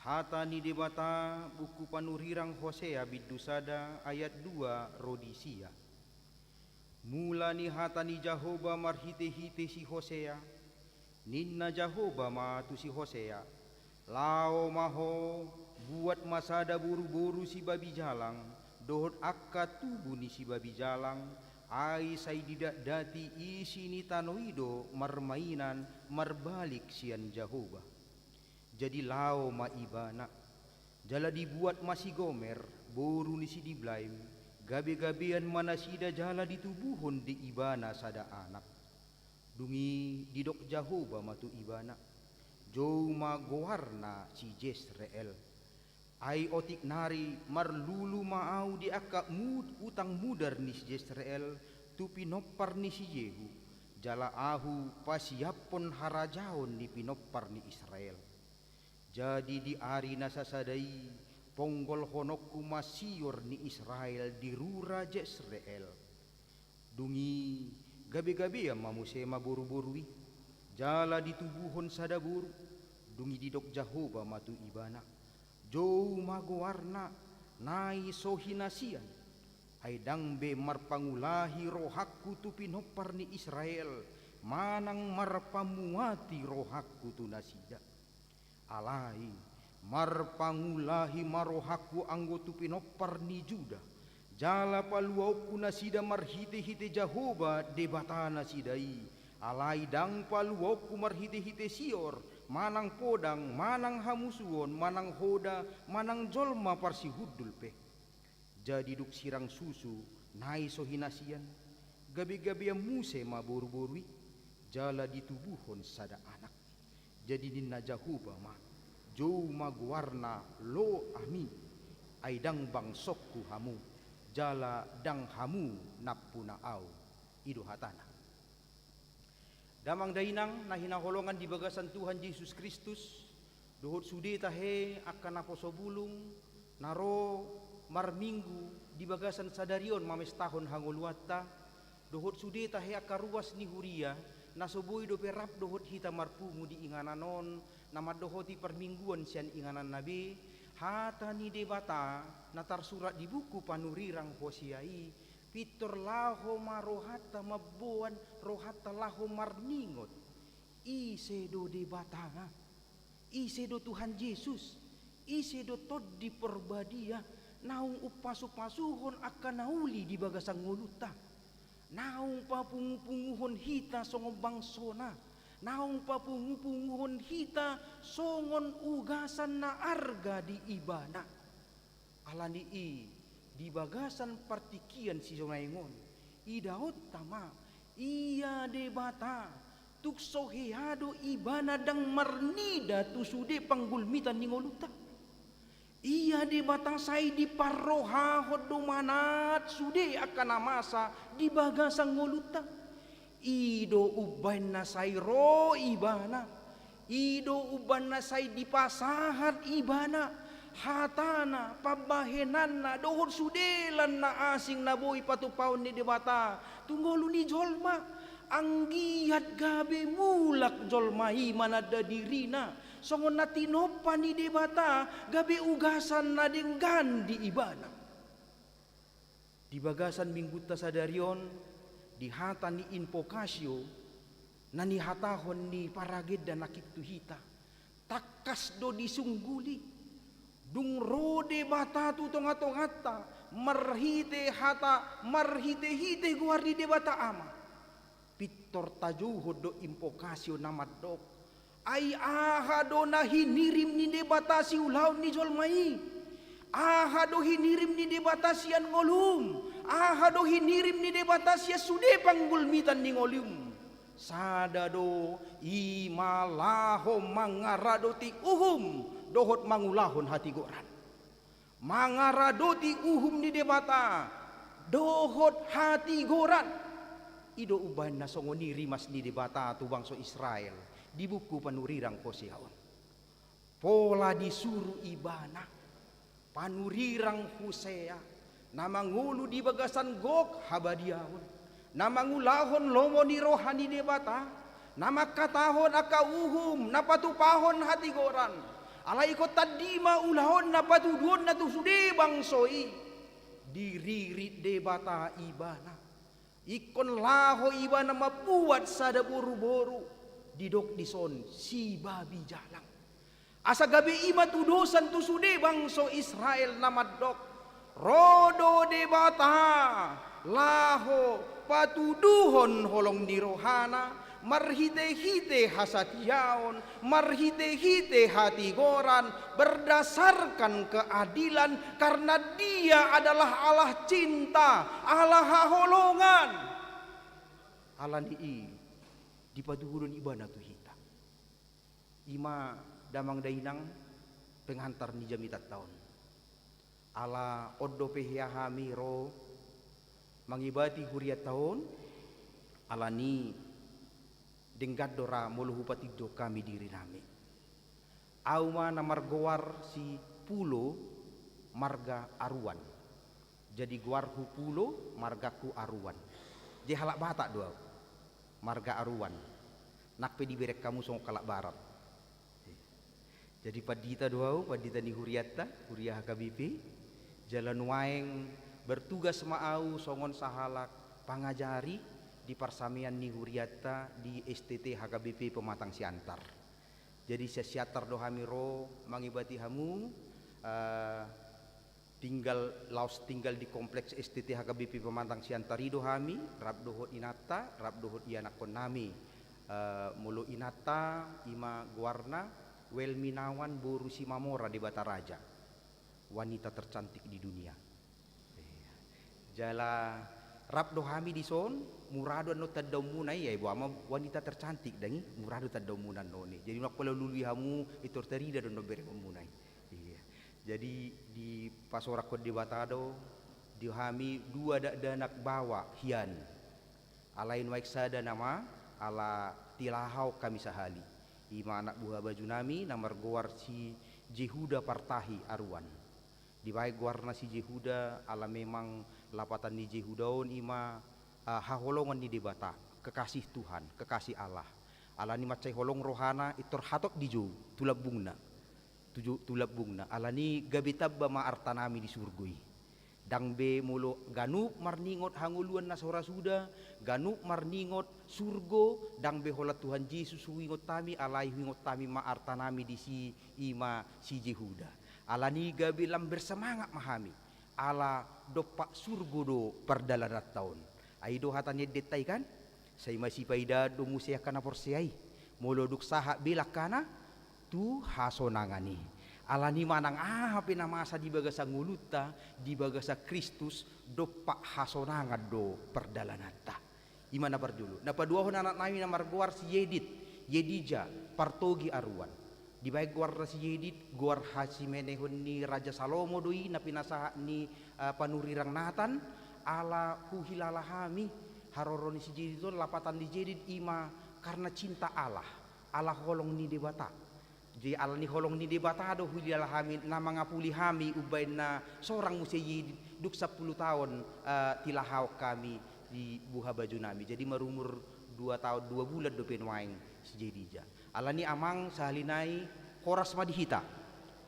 Hata ni Debata, buku panurirang Hosea bindu sada ayat dua ro di sia. Mula ni hata ni Jahowa marhitehite si Hosea, ninna Jahowa ma tu si Hosea: Laho ma ho, buat ma sada boruboru sibabijalang, dohot angka tubu ni sibabijalang, ai sai didatdati isi ni tano i do marmainan marbalik sian Jahowa. Jadi laho ma ibana, jala dibuat ma si Gomer, boru ni si Diblaim, gabegabean ma nasida jala ditubuhon di ibana sada anak. Dung i didok Jahowa ma tu ibana: Jou ma goarna si Jesreel. Ai otik nari marlulu ma ahu di angka mud-, utang mudar ni si Jesreel tu pinompar ni si Jehu, jala ahu pasiaphon harajaon ni pinompar ni Israel. Jadi di ari na sasada i ponggolhononku ma sior ni Israel di rura Jesreel. Dung i gabegabean ma muse ma boruboru i, jala ditubuhon sada boru. Dung i didok Jahowa ma tu ibana: Jou ma goarna, nai so hinasian. Ai ndang be marpangulahi rohangku tu pinompar ni Israel, manang marpamuati rohangku tu nasida. Alai marpangulahi ma rohangku anggo tu pinompar ni Juda, jala paluaonku nasida marhitehite Jahowa Debata nasida i. Alai ndang paluaonku marhitehite sior, manang podang, manang hamusuon, manang hoda, manang jolma parsihundul pe. Jadi dung sirang susu nai so hinasian, gabegabean muse ma boruboru i, jala ditubuhon sada anak. Jadi ninna Jahowa ma: Jou ma goarna Lo-Ami, ai ndang bangsongku hamu, jala ndang hamu nampuna ahu. I do hatana. Damang dainang na hinaholongan di bagasan Tuhan Jesus Kristus, dohot sude tahe angka naposo bulung na ro marminggu di bagasan sadari on mamestahon hangoluanta, dohot sude tahe angka ruas ni huria na so boi dope rap dohot hita marpungu di inganan on, na mandohoti parmingguon sian ingananna be. Hata ni Debata na tarsurat di buku panurirang Hosea i, pintor laho ma rohanta mamboan, rohanta laho marningot. Ise do Debata? Ise do Tuhan Jesus? Ise do Tondi Porbadia naung umpasupasuhon angka na uli di bagasan ngolunta? Naung papungupunguhon hita songon bangsona, naung papungupunguhon hita songon ugasan na arga di Ibana. Alani i, di bagasan partingkian sinuaeng on, idaonta ma, ia Debata, tung so hea do Ibana ndang marnida tu sude panggulmitan ni ngolunta. Ia Debata sai diparrohahon do manat sude angka na masa di bagasan ngolunta. I do umbahen na sai ro Ibana, i do umbahen na sai dipasahat Ibana, hatana, pambahenanna, dohot sude lan na asing na boi patupaon ni Debata tu ngolu ni jolma. Anggiat gabe mulak jolma i mananda dirina, songon na tinompa ni Debata, gabe ugasan na denggan di ibana. Di bagasan minggunta sadari on, di hata ni invokasio, na nihatahon ni paragenda nangkin tu hita, tangkas do disungguli. Dung ro Debata tu tongatonganta, marhite hata, marhitehite goar ni Debata Ama, pintor tajouhon do invokasio na mandok: Ai aha do na hinirim ni Debata siulaon ni jolma i? Aha do hinirim ni Debata sian ngolum? Aha do hinirim ni Debata sian sude panggulmitan ni ngolum? Sada do, i ma laho mangaradoti uhum dohot mangulahon hatigoran. Mangaradoti uhum ni Debata dohot hatigoran. I do umbahen na songon i rimas ni Debata tu bangso Israel di buku panurirang Hosea on. Pola disuru ibana panurirang Hosea, na mangolu di bagasan gok habadiaon, na mangulahon lomo ni roha ni Debata, na mangkatahon angka uhum, na patupahon hatigoran. Alai ingkon tandi ma ulaonna patuduonna tu sude bangso i. Diririt Debata ibana. Ingkon laho ibana mambuat sada boruboru, didok dison si babi jalang. Asa gabe i ma tudosan tu sude bangso Israel na mandok, ro do Debata laho patuduhon holong ni rohana, marhitehite hasatiaon, marhitehite hatigoran, berdasarkan keadilan, karena Dia adalah Allah cinta, Allah haholongan. Alani i dipatuduhon ibana tu hita. I ma damang dainang pengantar ni jamitanta on. Ala on dope hea hami ro mangibati hurianta on, alani denggan do ra molo hupatindok hami dirinami. Au ma na margoar si Pulo marga Aruan. Jadi goarhu Pulo, margangku Aruan. Jadi halak Batak do au. Marga Aruan. Nang pe dibereng hamu songon halak Barat. Jadi pandita do au, pandita ni hurianta, huria H K B P. Jala nuaeng bertugas ma au songon sahalak pangajari di parsamean ni hurianta di S T T H K B P Pematang Siantar. Jadi sian Siantar do hami ro mangibati hamu, eh, tinggal, laos tinggal di kompleks S T T H K B P Pematang Siantar i do hami, rap dohot inanta, rap dohot ianakkonnami. Eh, molo inanta, i ma goarna Welminawan boru Simamora Debataraja. Wanita tercantik di dunia. Iya. Jala rap do hami dison, mura do annon tandaonmuna i, ai boha ma wanita tercantik dang i, mura do tandaonmuna annon i. Jadi nang pola lului hamu, pintor tarida do annon berengonmuna i. Iya. Jadi dipasorakkon Debata do di hami dua dakdanak baoa hian. Alai nuaeng sada nama, ala tilahahon hami sahali. I ma anak buha bajunami na margoar si Jehuda Partahi Aruan. Dibaen goarna si Jehuda ala memang lapatan ni Jehuda on i ma, ah, haholongan ni Debata, kekasih Tuhan, kekasih Allah. Alani mansai holong rohana, pintor hatop dijou tu lambungna. Tu jou-, tu lambungna. Alani gabe tamba ma artanami di surgo i. Ndang be molo ganup marningot hangoluan na so ra suda, ganup marningot surgo, ndang be holan Tuhan Jesus huingot hami, alai huingot hami ma artanami disi, i ma si Jehuda. Alani gabe lam bersemangat ma hami, ala dompak surgo do pardalananta on. Ai do hata ni endenta i kan? Sai masipaidaan do muse angka na porsea i, molo dung sahat be langkana tu hasonangan i. Alani manang aha pe na masa di bagasan ngolunta, di bagasan Kristus, dompak hasonangan do pardalananta. I ma na parjolo. Na paduahon anaknami na margoar si Yedit, Yedija, Partogi Aruan. Dibaen goarna si Yedit, goar hasimenehon ni Raja Salomo do i, na pinasahat ni, eh, panurirang Natan, ala huhilala hami, haroro ni si Yedit on, lapatan ni Yedit i ma karna cinta Allah, ala holong ni Debata. Jadi alani holong ni Debata do huhilala hami, na mangapuli hami umbahen na sorang muse Yedit, dung sampulu taon, eh, tilahahon hami di buha bajunami. Jadi marumur dua taon, dua bulan dope nuaeng si Yedija. Alani amang sahali nai horas ma di hita.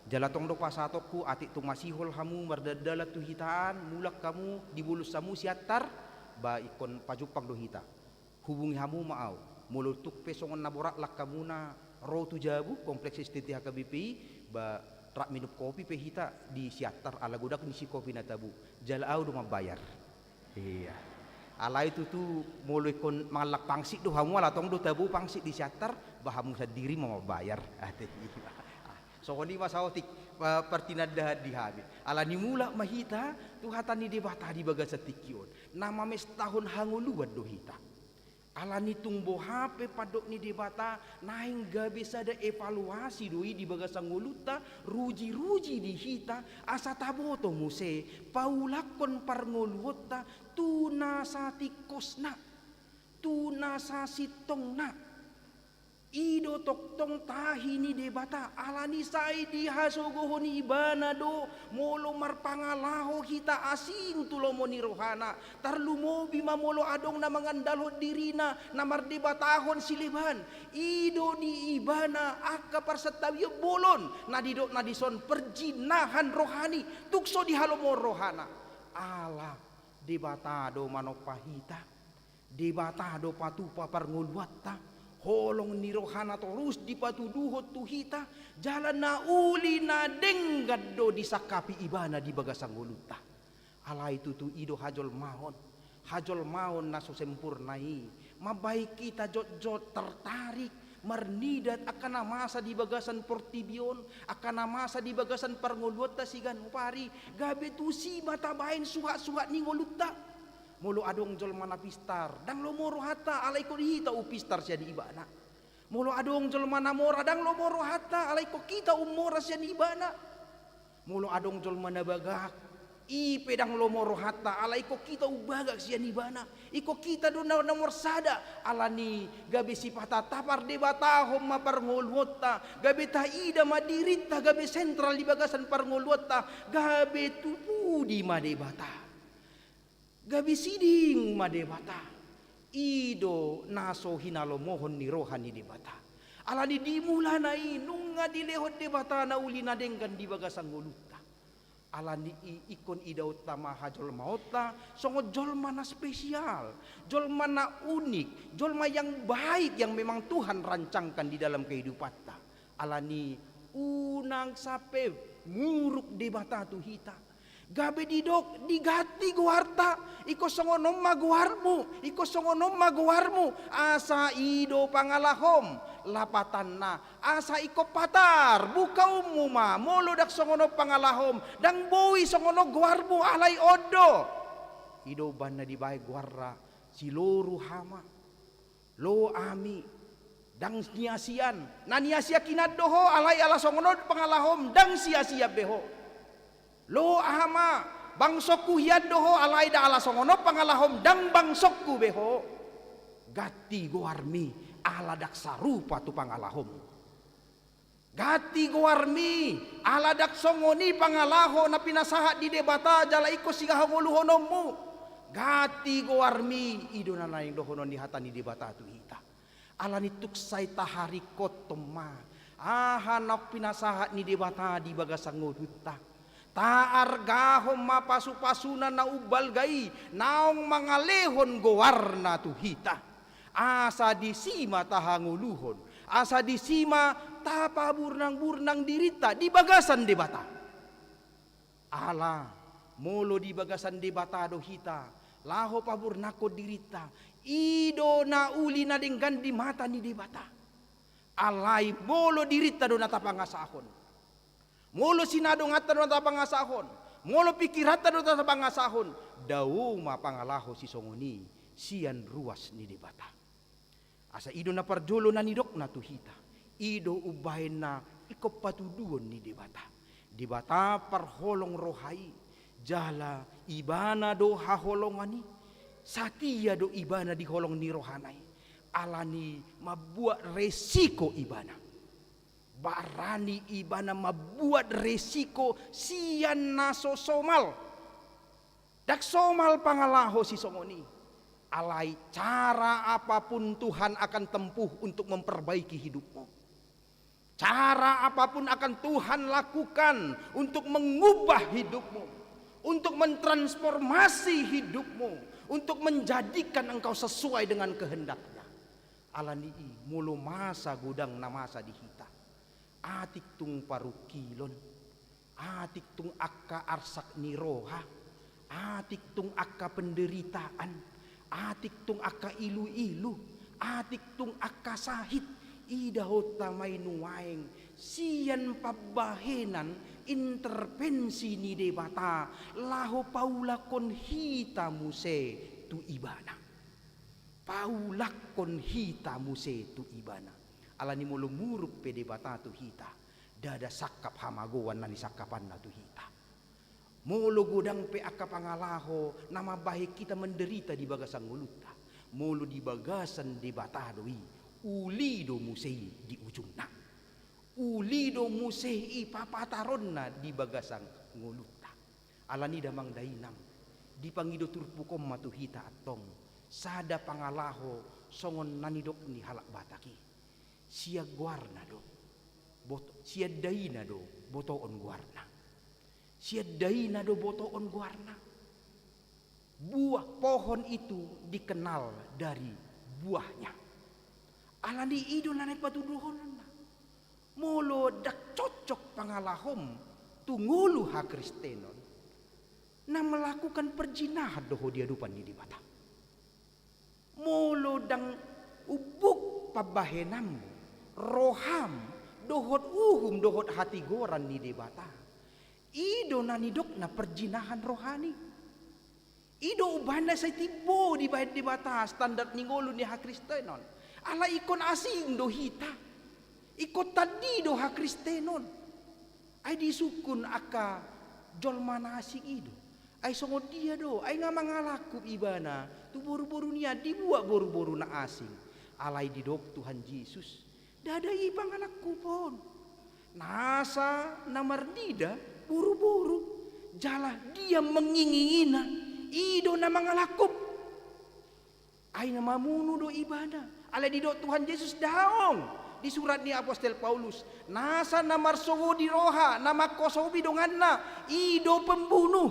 Jala tong do pasahatonku, atik tung masihol hamu mardalandalan tu hita an, mulak hamu, dibolus hamu Siantar, ba ingkon pajumpang do hita. Hubungi hamu ma au. Molo tung pe songon na borat langkamuna ro tu jabu, kompleks S T T H K B P i, ba rap minum kopi pe hita di Siantar ala godang ni si kopi na tabo. Jala au do mambayar. Iya. Alai tutu molo ingkon mangallang pangsit do hamu, ala tong do tabo pangsit di Siantar, ba hamu sandiri ma mambayar. Ate i ma. Ah, songon i ma saotik, pa-, partinandahan di hami. Alani mulak ma hita tu hata ni Debata di bagasan tingki on. Na mamestahon hangoluan do hita. Alani tung boha pe pandok ni Debata, naeng gabe sada evaluasi do i di bagasan ngolunta, ruji-ruji di hita, asa taboto muse paulakhon parngoluonta tu na satingkosna, tu na sasintongna. I do tongtong tahi ni Debata, alani sai dihasogohon Ibana do molo marpangalaho hita asing tu lomo ni rohana, tarlumobi ma molo adong na mangandalhon dirina, na mardebatahon sileban. I do di Ibana angka parsantabion bolon, na didokna dison perjinahan rohani, tung so dihalomohon rohana. Ala Debata do manompa hita. Debata do patupa parngoluonta, holong ni rohana torus dipatuduhon tu hita, jala na uli na denggan do disangkapi Ibana di bagasan ngolunta. Alai tutu i do hajolmaon, hajolmaon na so sempurna i, mambahen hita jotjot tertarik, marnida angka na masa di bagasan portibi on, angka na masa di bagasan parngoluonta siganup ari, gabe tusi ma tabahen suhatsuhat ni ngolunta. Molo adong jolma na pistar, ndang lomo rohanta, alai ingkon hita umpistar sian ibana. Molo adong jolma na mora, ndang lomo rohanta, alai ingkon hita ummora sian ibana. Molo adong jolma na bagak, i pe ndang lomo rohanta, alai ingkon hita umbagak sian ibana. Ingkon hita do na nomor sada, alani gabe sipata tapardebatahon ma parngoluonta, gabe taida ma dirinta gabe sentral di bagasan parngoluonta, gabe tupudi ma Debata. Gabe siding ma Debata. I do na so hinalomohon ni roha ni Debata. Alani di mulana i nunga dilehon Debata na uli na denggan di bagasan ngolunta. Alani i ingkon idaonta ma hajolmaonta songon jolma na spesial, jolma na unik, jolma yang baik yang memang Tuhan rancangkan di dalam kehidupanta. Alani unang sampe muruk Debata tu hita. Gabe didok diganti goarta, ingkon songon on ma goarmu, ingkon songon on ma goarmu, asa i do pangalahom, lapatanna, asa ingkon patar, bukaonmu ma, molo ndang songon on pangalahom, ndang boi songon on goarmu, alai on do. I do umbahen na dibahen goarna, Siloru Hama. Lo Ami, ndang niasian. Na niasian hinan do ho, alai ala songon on pangalahom, ndang siasian be ho. Lo Ama, bangsongku hian do ho, alai da ala songon on pangalahom, ndang bangsongku be ho. Ganti goarmi, ala ndang sarupa tu pangalahom. Ganti goarmi, ala ndang songon i pangalaho na pinasahat ni Debata jala ingkon sihangoluhononmu. Ganti goarmi, i do na naeng dohonon ni hata ni Debata tu hita. Alani tung sai taharingkothon ma aha naung pinasahat ni Debata di bagasan ngolunta. Taargahon ma pasupasuna na umbalga i naung mangalehon goarna tu hita. Asa disi ma tahangoluhon, asa disi ma tapaburnangburnang dirinta di bagasan Debata. Ala, molo di bagasan Debata do hita laho paburnanghon dirinta, i do na uli na denggan di mata ni Debata. Alai molo dirinta do na tapangasahon, molo sinadonganta do na tapangasahon, molo pingkiranta do na tapangasahon, dao ma pangalaho sisongon i sian ruas ni Debata. Asa i do na parjolo na nidokna tu hita, i do umbahen na ingkon patuduhon ni Debata. Debata parholong roha i, jala Ibana do haholongan i, satia do Ibana di holong ni rohana i, alani mambuat resiko Ibana. Barani Ibana mambuat resiko sian na so somal. Ndang somal pangalaho sisongon i. Alai cara apapun Tuhan akan tempuh untuk memperbaiki hidupmu. Cara apapun akan Tuhan lakukan untuk mengubah hidupmu, untuk mentransformasi hidupmu, untuk menjadikan engkau sesuai dengan kehendak-Nya. Alani i, molo masa godang na masa di hita, atik tung parungkilon, atik tung angka arsak ni roha, atik tung angka penderitaan, atik tung angka iluilu, atik tung angka sahit, idaonta ma i nuaeng sian pambahenan intervensi ni Debata laho paulakhon hita muse tu Ibana. Paulakkon hita muse tu Ibana. Alani molo muruk pe Debata tu hita, ndada sangkap hamagoan na nisangkapanna tu hita. Molo godang pe angka pangalaho na mambahen hita menderita di bagasan ngolunta, molo di bagasan Debata do i, uli do muse i di ujungna. Uli do muse i papataronna di bagasan ngolunta. Alani damang dainang, dipangido turpuk on ma tu hita antong, sada pangalaho songon na nidok ni halak Batak i. Sian goarna do, bot-, sian daina do botoon goarna. Sian daina do botoon goarna. Buah pohon itu dikenal dari buahnya. Alani i do na naeng patuduhononna. Molo ndang cocok pangalahom tu ngolu hakristenon, na melakukan perzinahan do ho di adopan ni Debata. Molo ndang umbuk pambahenanmu, roham, dohot uhum, dohot hatigoran ni Debata, i do na nidokna perzinahan rohani. I do umbahen na sai timbo dibahen Debata standar ni ngolu ni hakristenon. Alai ingkon asing do hita. Ingkon tandi do hakristenon. Ai disungkun angka jolma na asing i do. Ai songon dia do, ai nga mangalangkup ibana tu boruboru ni an, dibuat boruboru na asing. Alai didok Tuhan Jesus, ndada i pangalangkupon. Nasa na marnida boruboru, jala dia mengingingina, i do na mangalangkup. Ai na mamunu do ibana. Alai didok Tuhan Jesus daong. Di surat ni apostel Paulus, nasa na marsogodi roha, na mangkosopi donganna, i do pembunuh.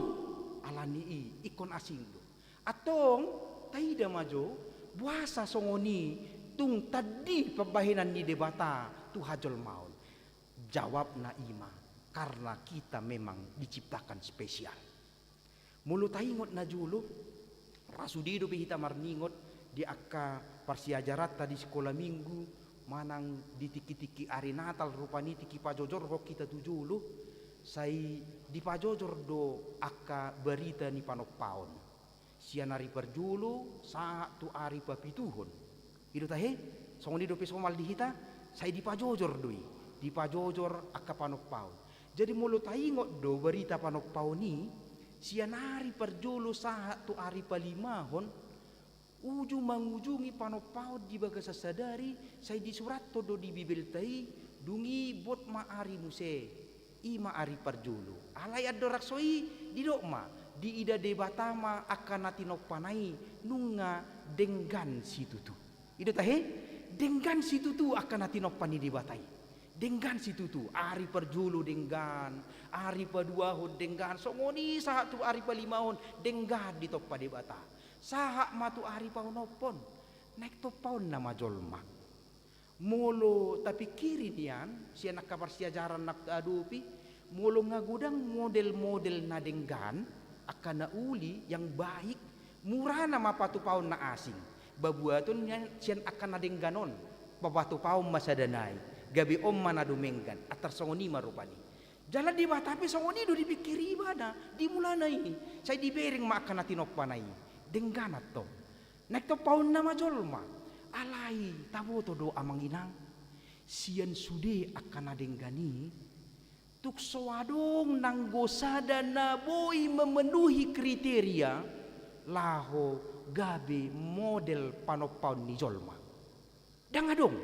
Alani i ingkon asing do. Antong, taida ma jo, boasa songon i tung tandi pambahenan ni Debata tu hajolmaon? Jawabna i ma, karena kita memang diciptakan spesial. Molo taingot na jolo, ra sude dope hita marningot di angka parsiajaranta di sikola minggu, manang di tingki-tingki ari Natal rupani tingki pajojorhon hita tu jolo, sai dipajojor do angka barita ni panompaon. Sian ari parjolo sahat tu ari papituhon. I do tahe, songon i dope somal di hita, sai dipajojor do i, dipajojor angka panompaon. Jadi molo taingot do barita panompaon i, sian ari parjolo sahat tu ari palimahon, ujung mangujungi panompaon di bagasan sadari, sai disurathon do di Bibelta i, dung i bot ma ari muse. I ma ari parjolo. Alai andorang so i, didok ma, diida Debata ma angka na tinompana i nunga denggan situtu. I do tahe, denggan situtu angka na tinompa ni Debata i. Denggan situtu, ari parjolo denggan, ari paduahon denggan, songon i sahat tu ari palimahon denggan ditompa Debata. Sahat ma tu ari paonomhon, naeng tompaonna ma jolma. Molo tapingkiri nian, sian angka parsiajaran na taadopi, molo nga godang model-model na denggan, angka na uli, yang baik, murana ma patupaon na asing. Ba buaton nian sian angka na denggan on, papatupaon ma sada nai, gabe on ma na dumenggan, antar songon i ma rupani. Jala Debata pe songon i do dipingkiri ibana, di mulana i, sai dibereng ma angka na tinompana i, denggan antong. Naeng tompaonna ma jolma. Alai taboto do amang inang, sian sude angka na denggan i, tung so adong nanggo sada na boi memenuhi kriteria laho gabe model panompaon ni jolma. Ndang adong.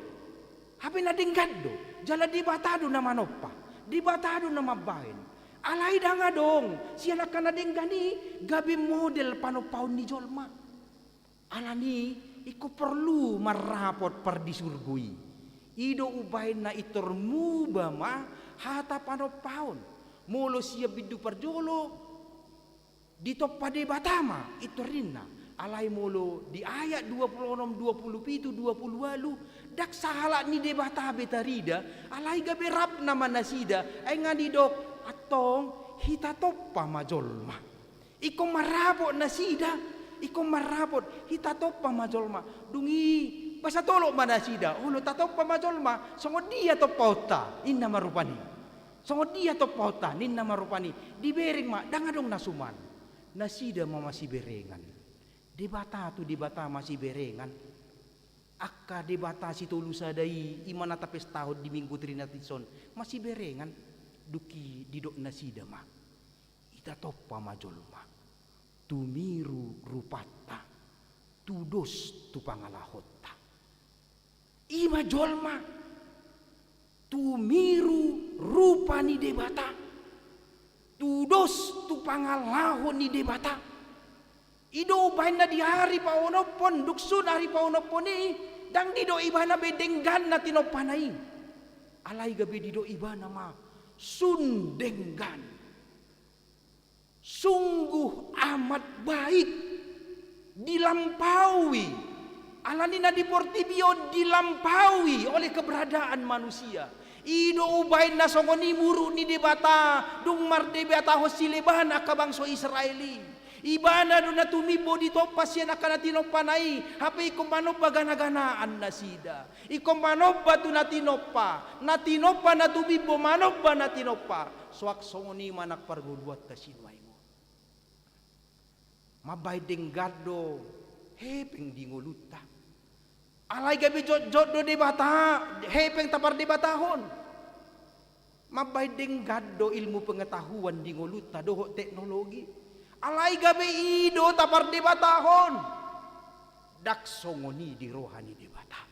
Hape na denggan do, jala Debata do na manompa, Debata do na mambahen. Alai ndang adong sian angka na denggan i gabe model panompaon ni jolma. Alani i ingkon porlu marrapot pardisurgo i. I do umbahen na intor muba ma hata panompaon. Molo sian bindu parjolo ditompa Debata ma intor ninna. Alai molo di ayat dua pulu onom, dua pulu pitu, dua pulu ualu, ndang sahalak ni Debata be tarida, alai gabe rap nama nasida, ai nga didok, antong, hita tompa ma jolma. Ingkon marrapot nasida, ingkon marrapot, hita tompa ma jolma. Dung i, basa tolop ma nasida, olo tatompa ma jolma, songon dia tompaonta, ninna ma rupani. Songon dia tompaonta, ninna ma rupani, dibereng ma, ndang adong na suman. Nasida ma masiberengan. Debata tu Debata masiberengan. Angka debata sitolu sada i, i ma na tapestahon di Minggu Trinatis on, masiberengan. Dung i didok nasida ma: Ita tompa ma jolma, tumiru rupanta, tudos tu pangalahonta. I ma jolma, tumiru rupa ni Debata, tudos tu pangalaho ni Debata. I do umbahen na di ari paonomhon, dung sun ari paonomhon i, ndang didok ibana be denggan na tinompana i. Alai gabe didok ibana ma sun denggan. Sungguh amat baik, dilampaui. Alani na di portibi on dilampaui oleh keberadaan manusia. I do umbahen na songon i muruk ni Debata, dung mardebatahon sileban angka bangso Israel i. Ibana do na tumimbo ditompa sian angka na tinompana i, hape ingkon manomba ganaganaan nasida. Ingkon manomba tu na tinompa, na tinompa na tumimbo manomba na tinompa. Soak songon i ma nang parngoluanta sinuaeng on. Mambahen denggan do hepeng di ngolunta. Alai gabe jotjot do Debata, hepeng tapardebatahon. Mambahen denggan do ilmu pengetahuan di ngolunta dohot teknologi. Alai gabe i do tapardebatahon. Ndang songon i di roha ni Debata.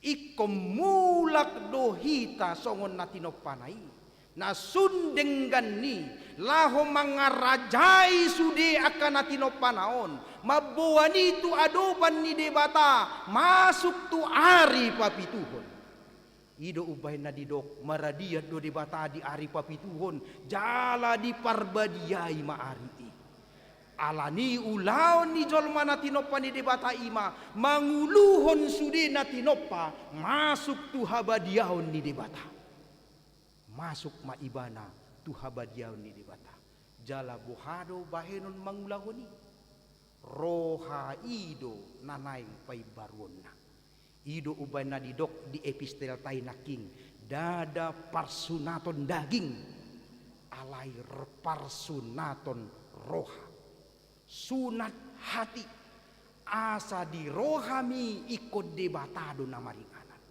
Ingkon mulak do hita songon na tinompana i, na sun denggan i, laho mangarajai sude angka na tinompana on, mamboan i tu adopan ni Debata, masuk tu ari papituhon. I do umbahen na didok, maradian do Debata di ari papituhon, jala diparbadiai ma ari i. Alani ulaon ni jolma na tinompa ni Debata i ma manguluhon sude na tinompa masuk tu habadiaon ni Debata. Masuk ma ibana tu habadiaon ni Debata. Jala boha do bahenon mangulahon i? Roha i do na naeng paimbaruonna. I do umbahen na didok di epistelta i nangkin, ndada parsunaton daging, alai r-, parsunaton roha. Sunat hati, asa di rohami ingkon Debata do na maringanan.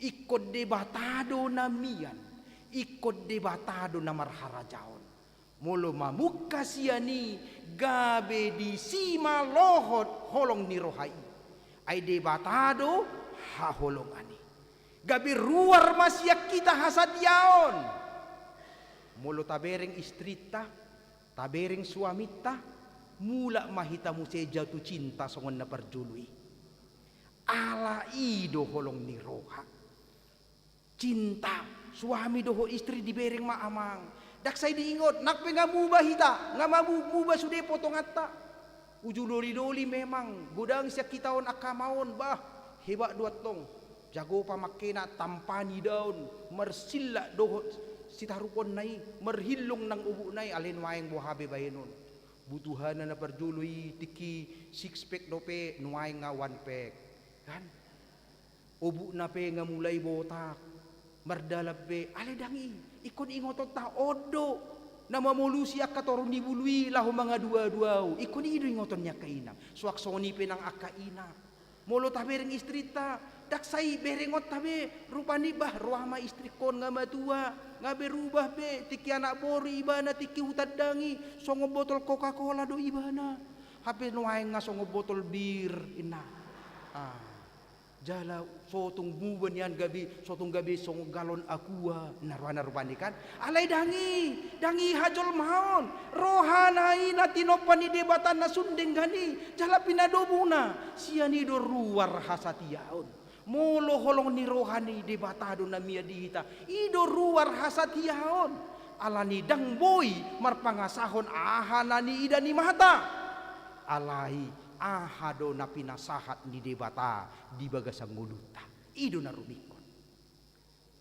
Ingkon Debata do na mian, ingkon Debata do na marharajaon. Molo mamungka sian i, gabe disi ma lohot holong ni roha i. Ai Debata do haholongan i. Gabe ruar ma sian hita hasatiaon. Molo tabereng istrinta, tabereng suaminta, mulak ma hita muse jatuh cinta songon na parjolo i. Ala i do holong ni roha. Cinta, suami dohot istri dibereng ma amang. Ndang sai diingot, nang pe nga muba hita, nga mamu-, muba sude potonganta. Uju doli-doli memang, godang sian hita on angka ama on, bah, hebat do antong. Jago pamangkena, tampa ni daon, marsillak dohot sitarukonna i, marhillong nang obukna i, alai nuaeng boha be bahenon. Butuhana na parjolo i tingki six pack dope, nuaeng nga one pack. Kan? Obukna pe nga mulai botak, mardalan be, alai ndang i, ingkon ingotonta on do na mamolusi angka toru ni bulu i laho mangadua-dua au, ingkon i do ingoton ni angka inang. Soak songon i pe nang angka ina. Molo tabereng istrinta, ndang sai berengonta be, rupani bah, roha ma istringkon nga matua, nga berubah be, tingki anak boru ibana, tingki hutandangi, songon botol Coca-Cola do ibana. Hape nuaeng nga songon botol bir, inna. Ah. Jala so tung muba nian gabe, so tung gabe songon galon Aqua, na rohana rupani kan. Alai ndang i, ndang i hajolmaon, rohana i na tinompa ni Debata na sun denggan i, jala pinadobuna, sian i do ruar hasatiaon. Molo holong ni roha ni Debata do na mian di hita, i do ruar hasatiaon. Alani ndang boi marpangasahon aha na niida ni mata. Alai aha do na pinasahat ni Debata di bagasan ngolunta. I do na rumingkot.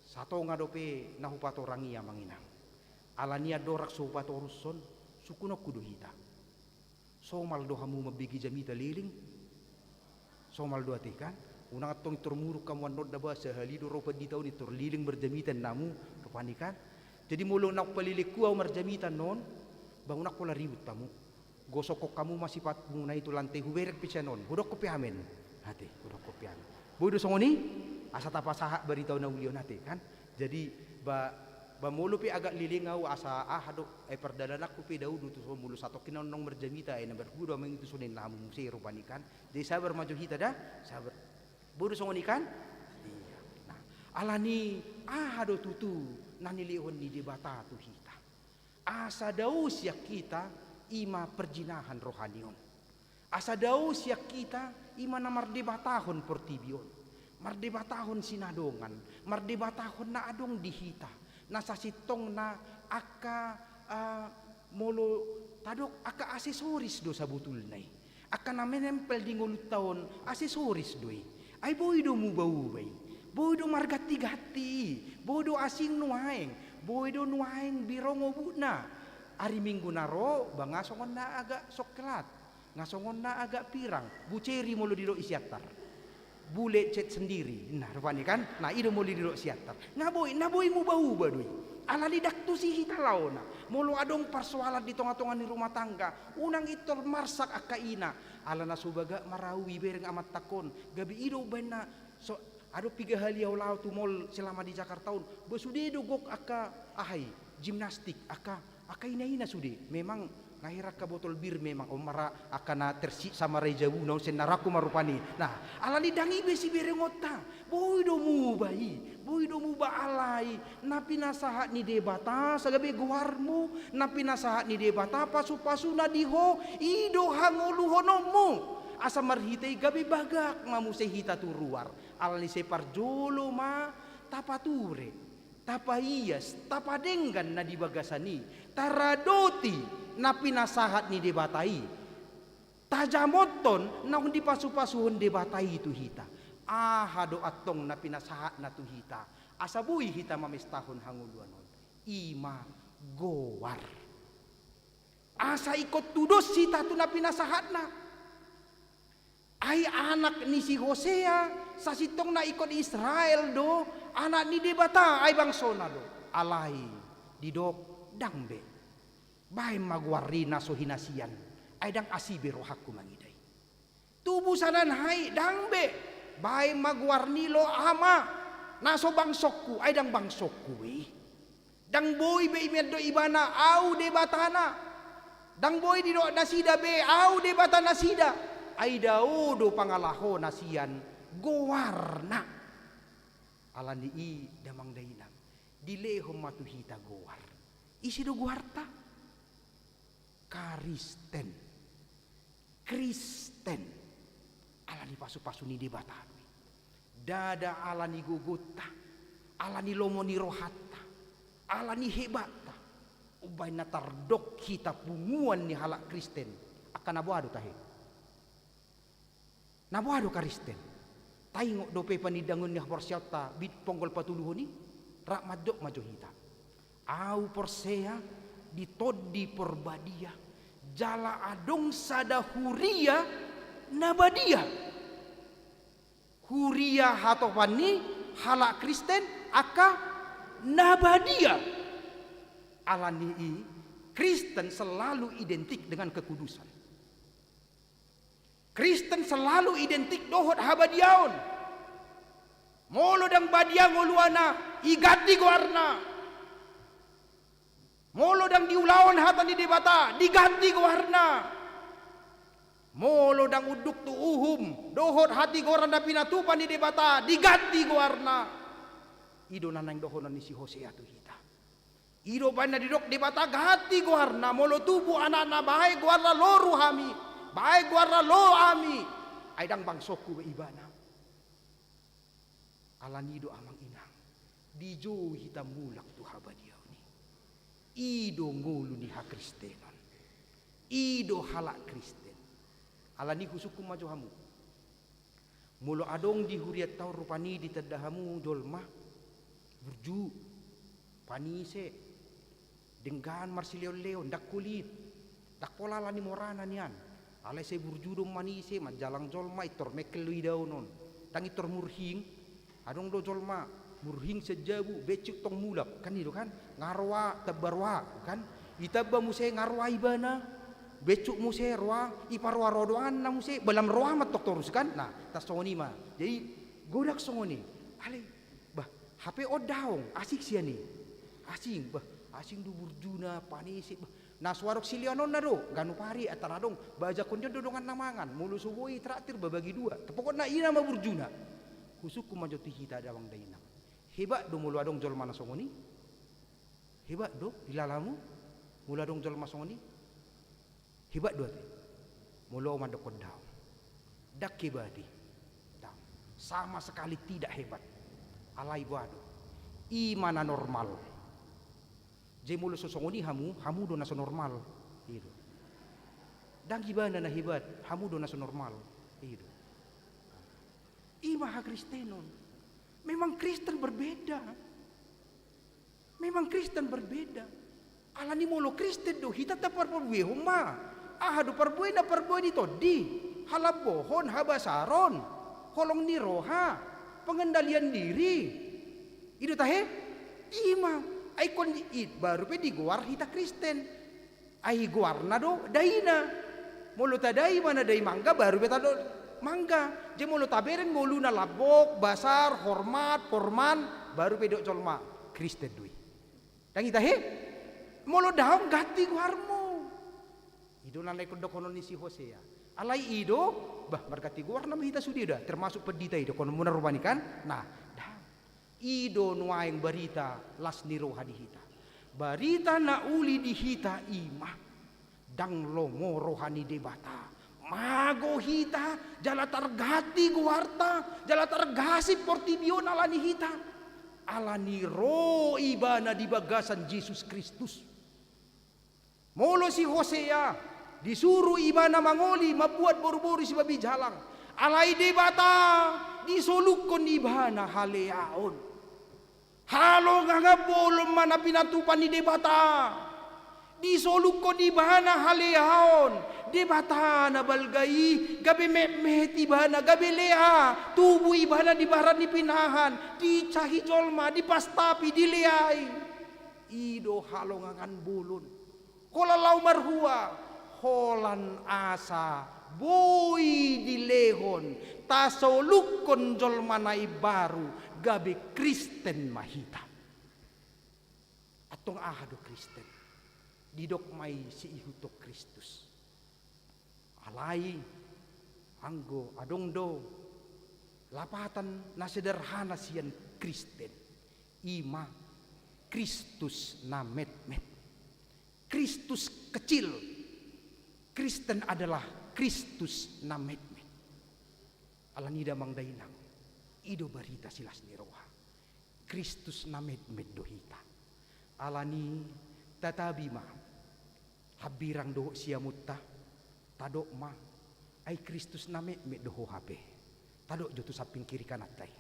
Satonga dope na hupatorang i amang inang. Alani andorang so hupatorus on, sungkunonku do hita. Somal do hamu mambege jamita leleng? Somal do ate kan? Unang antong i tor muruk hamu annon da bah, sahali do ro pandita on i tor leleng marjamita ninna hamu, rupani kan? Jadi molo naung palelenghu au marjamita annon, bah unang pola ribut hamu. Gosokhon hamu ma sipatmuna i tu lante, hubereng pe sian on, hudokhon pe amen. Ate, hudokhon pe amen. Boi do songon i, asa tapasahat barita na uli on ate, kan? Jadi, ba, ba molo pe agak leleng ahu asa aha do, eh, pardalananku pe dao do tu son molo satongkin naung marjamita, eh, na marhua do amang i tu son ninna hamu muse rupani, kan? Jadi sabar ma jo hita da, sabar. Boi do songon i, kan? Iya. Nah, alani aha do tutu na nilehon ni Debata tu hita? Asa dao sian hita i ma parjinahan rohani on. Asa dao sian hita i ma na mardebatahon portibi on, mardebatahon sinadongan, mardebatahon na adong di hita, na sasintongna angka, ah, molo tadok angka aksesoris do sabotulna i. Angka na menempel di ngolunta on, aksesoris do i. Ai boi do muba-uba i. Boi do marganti-ganti i. Boi do asing nuaeng. Boi do nuaeng birong obukna. Ari Minggu na ro, ba nga songon na agak soklat. Nga songon na agak pirang. Buceri molo didok i Siantar. Bule cat sendiri. Nah, rupani kan? Nah, i do molo didok Siantar. Nga boi, na boi muba-uba do i. Alani ndang tusi hita laona. Molo adong parsoalan di tonga-tonga ni rumah tangga, unang intor marsak angka ina. Ala na so bagak ma ra au ibereng amantangkon. Gabe i do umbahen na so, adong piga hali au laho tu mall selama di Jakarta on. Ba sude do gok angka aha i, gimnastik, angka, angka ina-ina sude. Memang nga hera angka botol bir memang, on ma ra angka na tersiksa ma ra i jabuna on, sian na rohangku ma rupani. Nah, alani ndang i be siberengonta. Boi do muba i, boi do muba, alai na pinasahat ni Debata asa gabe goarmu, na pinasahat ni Debata pasu-pasuna di ho, i do hangoluhononmu. Asa marhite i gabe bagak ma muse hita tu ruar. Alani sai parjolo ma tapature, tapaias, tapadenggan na di bagasan i, taradoti na pinasahat ni Debata i. Tajamothon naung dipasu-pasuhon Debata i tu hita. Aha do antong na pinasahatna tu hita, asa boi hita mamestahon hangoluan on? I ma goar. Asa ingkon tudos hita tu na pinasahatna. Ai anak ni si Hosea, sasintongna ingkon Israel do, anak ni Debata, ai bangsona do. Alai, didok, ndang be. Baen ma goar i na so hinasian, ai ndang asi be rohangku mangida i. Tubu sanan hai, ndang be. Baen ma goar ni Loama, na so bangsongku, ai ndang bangsongku be i. Ndang boi be i mandok ibana, au Debatana. Ndang boi didok nasida be, au Debata nasida. Ai dao do pangalahona sian goarna. Alani i damang dainang, dilehon ma tu hita goar. Ise do goarta? Karisten. Kristen. Alani pasu-pasu ni Debata do i. Ndada alani gogonta, alani lomo ni rohanta, alani hebatta. Umbahen na tardok hita punguan ni halak Kristen, angka na boha do tahe? Na boha do Karisten? Taingot dope panindangon ni haporseaonta bindu ponggol patoluhon i? Rap mandok ma jo hita. Au porsea di Tondi Porbadia, jala adong sada huria na badia. Huria hatopan ni halak Kristen angka na badia. Alani i, Kristen selalu identik dengan kekudusan. Kristen selalu identik dohot habadiaon. Molo ndang badia ngoluanna, iganti goarna. Molo ndang diulahon hata ni Debata, diganti goarna. Molo ndang unduk tu uhum dohot hatigoran na pinatupa ni Debata, diganti goarna. I do na naeng dohonon ni si Hosea tu hita. I do baen na didok Debata, ganti goarna, molo tubu anakna, baen goarna Loruhami, baen goarna Loami. Ai ndang bangsongku be ibana. Alani i do amang inang, dijou hita mulak tu habadiaon i. I do ngolu ni hakristenon. I do halak Kristen. Alani i husungkun ma jo hamu. Molo adong di hurianta on rupani ditanda hamu jolma burju, panise, denggan marsileon-leon, ndang holit, ndang pola alani morana nian. Alai sai burju do manise, manjalang jolma, intor mengkel do idaonon. Ndang intor murhing, adong do jolma murhing sian jabu, beci tong mulak, kan i do kan? Nga roa, tamba roa, kan? Itamba muse nga roa ibana. Becuk muse roa, iparoa roa donganna muse, ba lam roa ma tong torus kan. Nah, tarsongon i ma. Jadi godang songon i. Alai, bah, hape on daong, asing sian i. Asing, bah, asing do burjuna, panese, bah. Na so adong silehononna do, ganup ari antara adong, ba ajakhon dion do donganna mangan, molo so boi traktir ba bagi dua. Pokokna ina ma burjuna. Husungkun ma jo tu hita damang dainang. Hebat do molo adong jolma na songon i. Hebat do, di lalamu, molo adong jolma songon i. Hebat do ate. Molo au mandokkon daong. Ndang hebat i. Daong. Sama sekali tidak hebat. Alai boha do. I ma na normal. Jadi molo so songon i hamu, hamu do na so normal. I do. Ndang ibana na hebat, hamu do na so normal. I do. I ma hakristenon. Memang Kristen berbeda. Memang Kristen berbeda. Alani molo Kristen do hita, taparbuehon ma. Aha do parbuena? Parbue ni tondi, halambohon, habasaron, holong ni roha, pengendalian diri. I do tahe? I ma. Ai ingkon i, baru pe digoar hita Kristen. Ai goarna do daina. Molo tadai ma na dai mangga, baru pe tadok mangga. Jadi molo tabereng ngoluna lambok, basar, hormat, porman, baru pe didok jolma Kristen do i. Ndang i tahe? Molo daong ganti goarmu. I do na naeng dohonon ni si Hosea. Alai i do, bah, marganti goarna ma hita sude da, termasuk pendita i dohononmuna rupani kan? Nah, daong. I do nuaeng barita las ni roha di hita. Barita na uli di hita i ma, ndang lomo roha ni Debata. Mago hita, jala targanti goarta, jala targasip portibi on alani hita. Alani ro Ibana di bagasan Jesus Kristus. Molo si Hosea, disuru ibana mangoli, mambuat boruboru sibabi jalang. Alai Debata, disolukkon ibana haleaon. Halongangan bolon ma na pinatupa ni Debata. Disolukkon ibana haleaon. Debata na balga i, gabe metmet ibana, gabe lea. Tubu ibana di barat ni pinahan, diinsahi jolma, dipastapi, dileai. I do halongangan bolon. Holan laho marhua, holan asa boi dilehon, tasolukkon jolma na imbaru, gabe Kristen ma hita. Antong aha do Kristen? Didok ma i siihuthon Kristus. Alai, anggo adong do lapatan na sederhana sian Kristen, i ma Kristus na metmet. Kristus kecil. Kristen adalah Kristus na metmet. Alani i damang dainang, i do barita silas ni roha. Kristus na metmet do hita. Alani i tatabi ma hambirang dohot siamunta, tadok ma, ai Kristus na metmet do ho hape. Tadok jo tu samping kiri kananta i.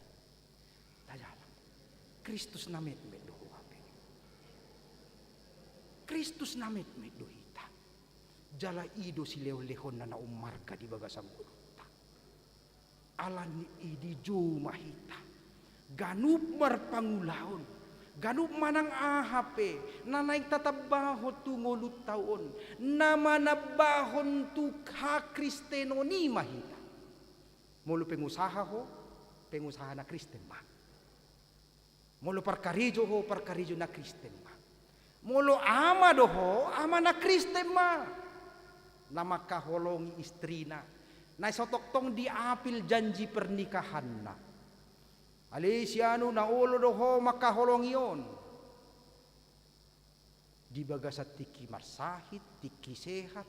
Tajalo. Kristus na metmet do ho hape. Kristus na metmet do hita. Jala i do silehonlehonna na ummarga di bagasan ngolunta. Alani i dijou ma hita. Ganup marpangulaon, ganup manang aha pe na naeng tatambahon tu ngolunta on, na manambahon tu hakristenon i ma hita. Molo pengusaha ho, pengusaha na Kristen ma. Molo parkarejo ho, parkarejo na Kristen ma. Molo ama do ho, ama na Kristen ma. Na mangkaholongi istrina, na so tongtong diapil janji pernikahanna. Alai si anu, na olo do ho mangkaholongi on. Di bagasan tingki marsahit, tingki sehat.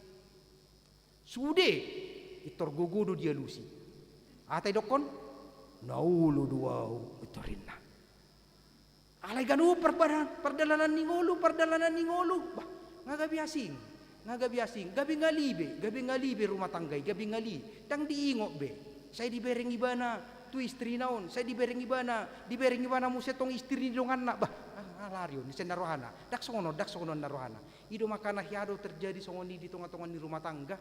Sude, pintor gogo do dialusi. Aha taidokkon? Na olo do au, pintor ninna. Alai ganup par-, pardalanan ni ngolu, pardalanan ni ngolu. Bah, nga gabe asing. Nga gabe asing. Gabe ngali be, gabe ngali be rumah tangga i, gabe ngali. Ndang diingot be. Sai dibereng ibana tu istrina on, sai dibereng ibana, dibereng ibana muse tong istri ni donganna. Bah, ah, alari on, ise na rohana. Ndang songon on, ndang songon on na rohana. I do makana hea do terjadi songon i di tongatonga ni rumah tangga.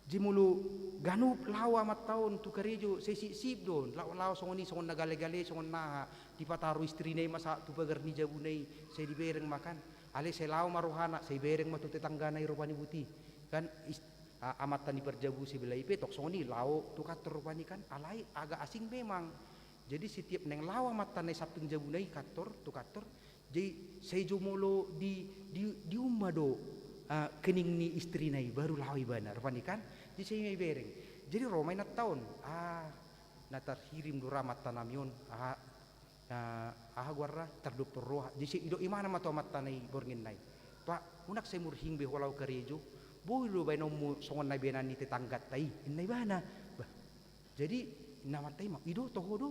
Jadi molo ganup laho amanta on tu karejo, sai sipsip do on, laho, laho songon i, songon na galegale, songon na aha, dipataru istrina i ma sahat tu pagar ni jabuna i, sai dibereng ma kan. Alai sai laho ma rohana, sai bereng ma tu tetanggana i rupani buti. Kan is-, a-, amanta ni parjabu sebelah i pe tong songon i, laho tu kantor rupani kan, alai agak asing memang. Jadi setiap naeng laho amanta na i samping jabuna i kantor, tu kantor, jadi sai jo molo di, di, diumma do, a, kening ni istrina i, baru laho ibana, rupani kan. Jadi sai ma ibereng. Jadi ro ma inanta on, ah, na tarhirim do ra amantanami on, ah, na, aha goarna, tardophon roha. Jadi sai didok imana ma tu amanta na i borngin na i, "Pak, unang sai murhing be ho laho karejo, boi do baenonmu songon na baenan ni tetangganta i," ninna ibana. Bah, jadi ninna amanta i ma, "I do toho do,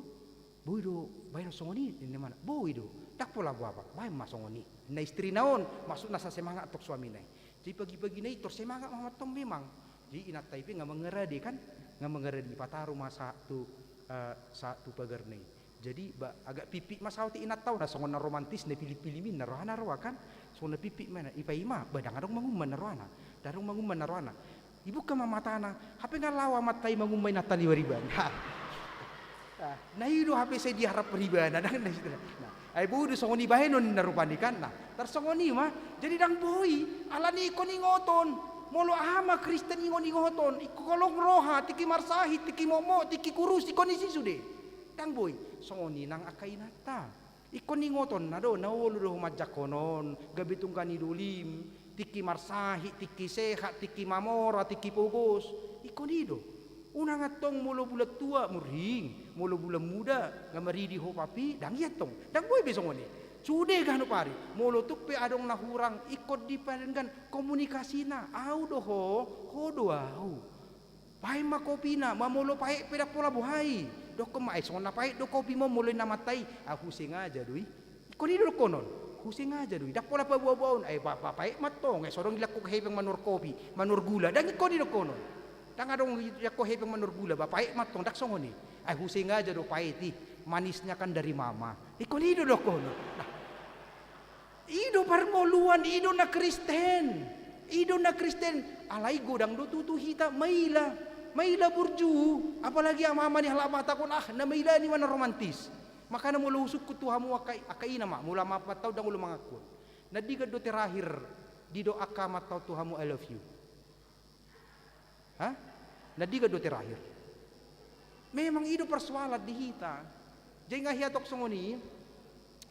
boi do baenon songon i," ninna imana. "Boi do, ndang pola boha, Pak, baen ma songon i," ninna istrina on, maksudna sai semangat tong suamina i. Jadi pagi-pagi na i tor semangat ma amanta on memang. Jadi inanta i pe nga mangarade kan, nga mangarade, ipataru ma sahat tu, eh, sahat tu pagarna i. Jadi ba, agak pipit ma saotik inanta on, na songon na romantis, na pilih-pilih ma ninna rohana ro kan, songon na pipit ma na, ipaima, ba ndang adong mangumma ninna rohana, ndang adong mangumma ninna rohana. Ibuka ma matana, hape nga laho amanta i mangumma inanta ni maribana. Ah, na i do hape sai diharap ribana, ndang na i. Nah, ai boi do songon i baenon ninna rupani kan, nah, tarsongon i ma. Jadi ndang boi, alani ingkon ingoton. Molo aha ma Kristen ingkon ingoton, ingkon holong roha, tingki marsahit, tingki mokmok, tingki kurus, ingkon disi sude. Ndang boi, songon i nang angka inanta. Ingkon ingotonna do, na olo do ho manjangkon on, gabe tungga ni dolim, tingki marsahit, tingki sehat, tingki mamora, tingki pogos. Ingkon i do. Unang antong molo bulan tua murhing, molo bulan muda nga maridi ho papi, ndang i antong. Ndang boi be songon i. Sude ganup ari, molo tung pe adong na hurang, ingkon dipadenggan komunikasina, au do ho, ho do au. Baen ma kopina, ba molo paet pe ndang pola boha i. Dokkon ma, "Eh, songon na paet do kopim on molo," ninna amanta i, "ah, husengaja do i." Ingkon i do dokkon on, "Husengaja do i, ndang pola paboa-boaon." "Eh, ba, ba paet ma antong, eh, so adong dilehon hepeng manuhor kopi, manuhor gula." Ndang ingkon i dokkon on. "Ndang adong dilehon hepeng manuhor gula, ba paet ma antong, ndang songon i." "Eh, husengaja do paet i, manisnya kan dari mama." Ingkon i do dokkon on. Nah, i do parngoluan, i do na Kristen. I do na Kristen. Alai godang do tutu hita maila, maila burju. Apalagi ama-ama ni halak Batak on, ah, na maila i ma na romantis. Makana molo husungkun tu hamu angka, angka ina ma, molo amanta on ndang olo mangaku on. Na digan do terakhir didok angka amanta on tu hamu, "I love you"? Ha? Na digan do terakhir? Memang i do persoalan di hita. Jadi nga hea tong songon i.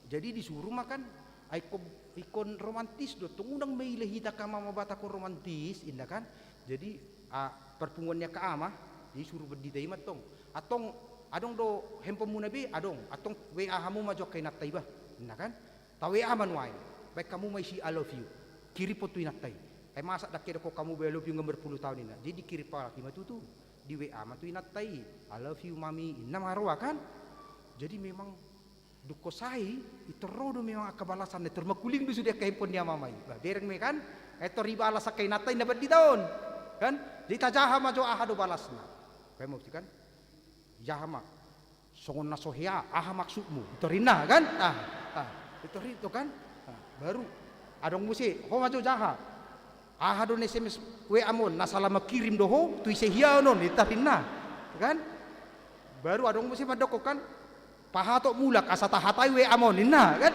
Jadi disuru ma kan, ai ingkon, ingkon romantis do tong, unang maila hita angka ama-ama Batak on romantis, ninna kan. Jadi, ah, parpunguan ni angka ama, jadi suru pandita i ma antong. "Antong, adong do handphone muna be?" "Adong." "Antong W A hamu ma jo angka inanta i ba," ninna kan. "Ta W A ma nuaeng, baen hamu ma isi I love you, kirimhon tu inanta i." Ai masa ndang kedokhon hamu be I love you nga berpuluh tahun, ninna. Jadi dikirim halak i ma tutu, di W A ma tu inanta i, "I love you, Mami," ninna ma roa kan. Jadi memang dung sae i, tor ro do memang angka balasanna, tor mangkuling do sude angka handphone ni ama-ama i. Bah, bereng ma i kan, eh, tor dibalas angka inanta i na pandita on. Kan? Jadi tajaha ma jo aha do balasna. Kan, maksud kan? Jaha ma. "Songon na so hea, aha maksudmu?" Tor ninna kan? Ah, ah, tor i do kan? Ah, baru adong muse, "Ho ma jo jaha. Aha do na S M S W A-mu on, na salah mangkirim do ho, tu ise hian on?" Tor ninna kan? Baru adong muse mandokkon kan, "Pahatop mulak asa tahatai W A-mu on," ninna kan?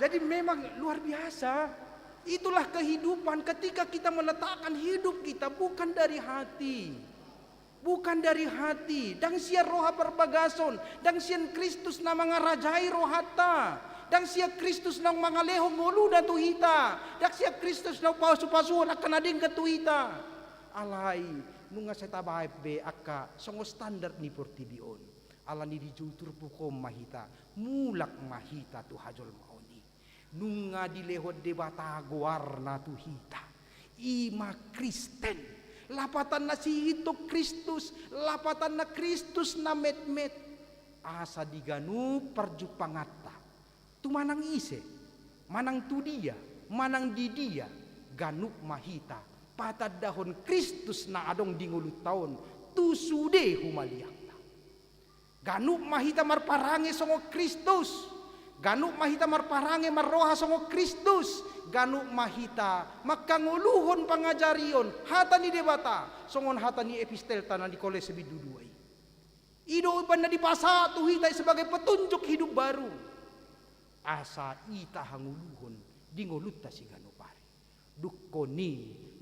Jadi memang luar biasa. Itulah kehidupan ketika kita meletakkan hidup kita bukan dari hati. Bukan dari hati, ndang sian roha parbagason, ndang sian Kristus na mangarajai rohanta, ndang sian Kristus naung mangalehon ngoluna tu hita, ndang sian Kristus naung pasu-pasuhon angka na denggan tu hita. Alai nunga sai tabaen be angka songon standar ni portibi on. Alani i dijou turpuk on ma hita, mulak ma hita tu hajolmaon i. Nunga dilehon Debata goarna tu hita. I ma Kristen. Lapatanna sihiton Kristus, lapatanna Kristus na metmet. Asa di ganup parjumpanganta, tu manang ise, manang tu dia, manang di dia, ganup ma hita patandahon Kristus na adong di ngolunta on tu sude humaliangna. Ganup ma hita marparange songon Kristus. Ganup ma hita marparange marroha songon Kristus. Ganup ma hita mangkangoluhon pangajarion hata ni Debata songon hata ni epistelta na di Kolose bindu dua i. I do umbahen na dipasahat tu hita i sebagai petunjuk hidup baru, asa i tahangoluhon di ngolunta siganup ari. Dungkon i,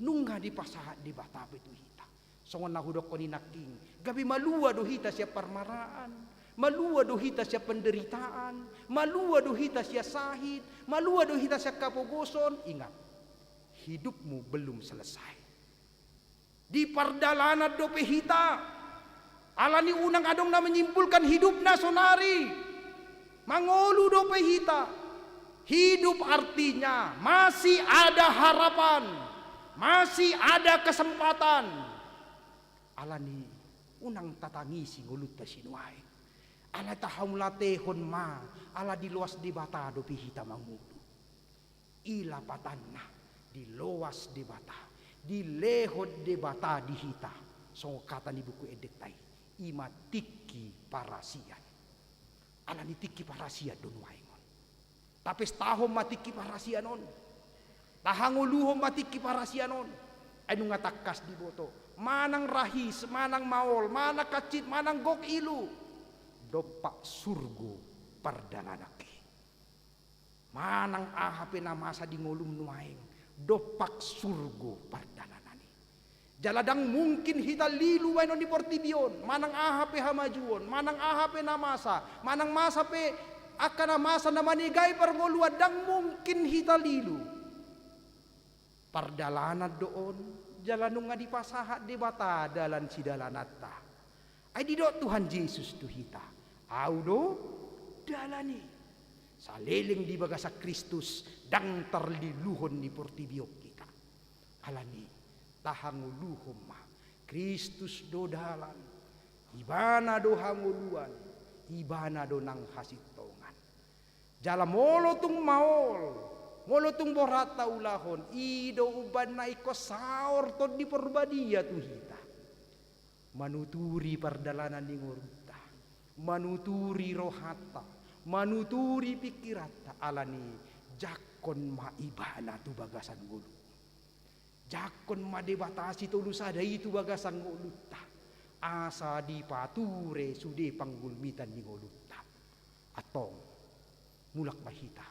nunga dipasahat Debata pe tu hita. Songon na hudokkon i nangkin, gabe malua do hita sian parmaraan, malua do hita sian penderitaan, malua do hita sian sahit, malua do hita sian hapogoson. Ingat, hidupmu belum selesai. Di pardalanan dope hita. Alani unang adong na menyimpulkan hidupna sonari. Mangolu dope hita. Hidup artinya masih ada harapan, masih ada kesempatan. Alani unang tatangisi ngolunta sinuaeng. Ala tahamauliatehon ma, ala diloas Debata dope hita mangolu. I lapatanna, diloas Debata, dilehon Debata di hita. Songon hata ni Buku Endenta i, i ma tingki parasian. Alani tingki parasian do nuaeng on. Tapestahon ma tingki parasian on. Tahangoluhon ma tingki parasian on. Ai nunga tangkas diboto. Manang rahis, manang maol, manang hansit, manang gok ilu. Dompak surgo pardalananki. Manang aha pe na masa di ngolum nuaeng, dompak surgo pardalanan i. Jala ndang mungkin hita lilu baenon di portibi on, manang aha pe hamajuon, manang aha pe na masa, manang masa pe angka na masa na manegai parngoluan, ndang mungkin hita lilu. Pardalanan do on, jala nunga dipasahat Debata dalan sidalananta. Ai didok Tuhan Jesus tu hita, Au do dalan i. Saleleng di bagasan Kristus, ndang tarliluhon di portibi on hita. Alani, tahangoluhon ma, Kristus do dalan, Ibana do hangoluan, Ibana do nang hasintongan. Jala molo tung maol, molo tung borat taulahon, i do umbahen na ingkon saor Tondi Parbadia tu hita. Manuturi pardalanan ni ngolunta, manuturi rohanta, manuturi pingkiranta, alani jangkon ma Ibana tu bagasan ngolu. Jangkon ma Debata Sitolu Sada i tu bagasan ngolunta, asa dipature sude panggulmitan ni ngolunta. Antong, mulak ma hita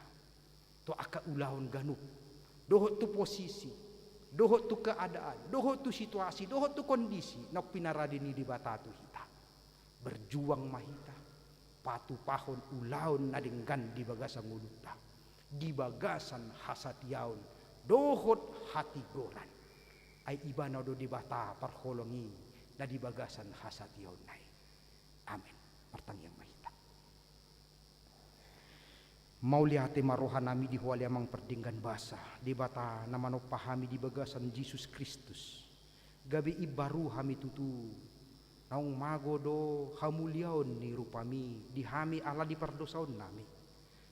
tu angka ulaon ganup, dohot tu posisi, dohot tu keadaan, dohot tu situasi, dohot tu kondisi naung pinarade ni Debata tu hita. Berjuang ma hita, patupahon ulaon na denggan di bagasan ngolunta, di bagasan hasatiaon dohot hatigoran. Ai Ibana do Debata parholong i na di bagasan hasatiaonna i. Amen. Martangiang ma hita. Mauliate ma rohanami di Ho ale Amang pardenggan basa, Debata na manompa hami di bagasan Jesus Kristus. Gabe imbaru hami tutu, naung mago do hamuliaon ni rupami di hami ala di pardosaonnami.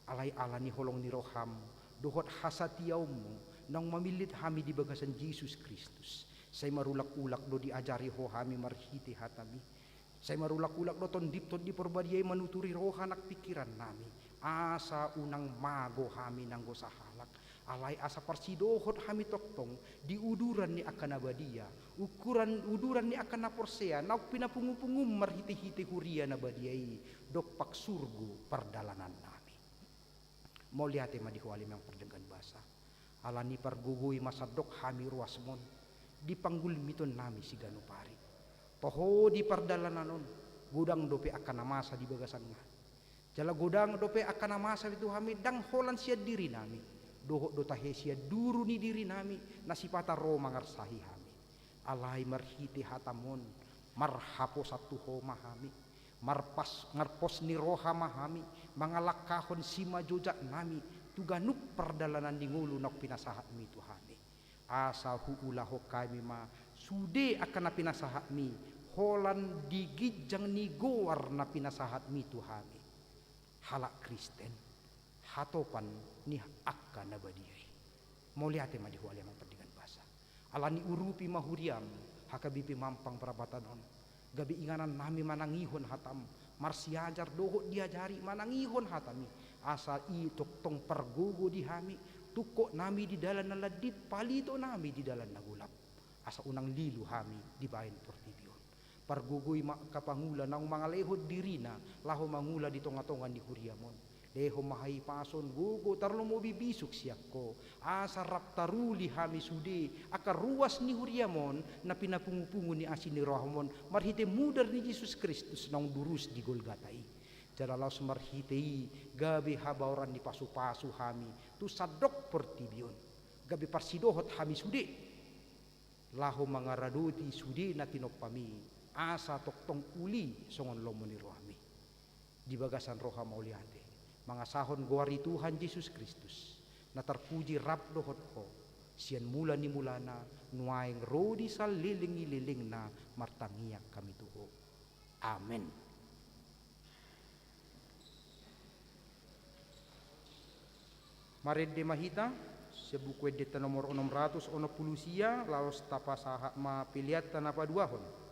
Alai ala ni holong ni roham, dohot hasatiaonmu, naung mamillit hami di bagasan Jesus Kristus. Sai marulak-ulak do diajari Ho hami marhite hatami. Sai marulak-ulak do Tondi, Tondi Parbadia i manuturi roha nang pingkirannami, asa unang mago hami nanggo sahalak, alai asa parsidohot hami tongtong di uduran ni angka na badia, ukuran uduran ni angka na porsea, naung pinapungu-pungum marhite-hite huria na badia i, dompak surgo pardalanannami. Mauliate ma di Ho ale Amang pardenggan basa. Alani pargogoi ma sandok hami ruasmon di panggulmitonnami siganup ari. Toho di pardalanan on, godang dope angka na masa di bagasan ngolu. Jala godang dope angka na masa tu hami ndang holan sian dirinami, dohot do tahe sian duru ni dirinami na sipata ro mangarsahi hami. Alai marhite hatam on, marhaposan tu Ho ma hami, marpas-, marpos ni roha ma hami, mangalangkahon simajojaknami tu ganup pardalanan ni ngolu naung pinasahatmi tu hami. Asa huulahon hami ma sude angka na pinasahatmi, holan di ginjang ni goar na pinasahatmi tu hami. Halak Kristen, hatopan ni angka na badia i. Mauliate ma di Ho ale Amang pardenggan basa. Alani urupi ma huriam, H K B P Mampang Prapatan on. Gabe inganannami manangihon hatam, marsiajar dohot diajari manangihon hatami. Asa i tongtong pargogo di hami, tungkotnami di dalan na landit, palitonami di dalan na golap. Asa unang lilu hami dibahen portibi on. Pargogoi ma angka pangula naung mangalehon dirina laho mangula di tonga-tonga ni huriam on. Lehon ma hahipason, gogo, tarlumobi bisuk sian Ho, asa rap taruli hami sude angka ruas ni huriaM on, na pinapungupungu ni asi ni rohaM on, marhite mudar ni Jesus Kristus naung durus di Golgata i. Jala laos marhite i gabe habaoran ni pasupasu hami tu sandok portibi on, gabe parsidohot hami sude laho mangaradoti sude na tinompaMi, asa tongtong uli songon lomo ni rohaMi. Di bagasan roha mauliate, mangasahon goar ni Tuhan Jesus Kristus, na tarpuji rap dohot Ho, sian mula ni mulana, nuaeng ro di saleleng ni lelengna, martangiang hami tu Ho. Amen. Marende ma hita, sian Buku Endenta nomor onom ratus onom pulu sia, laos tapasahat ma peleanta na paduahon.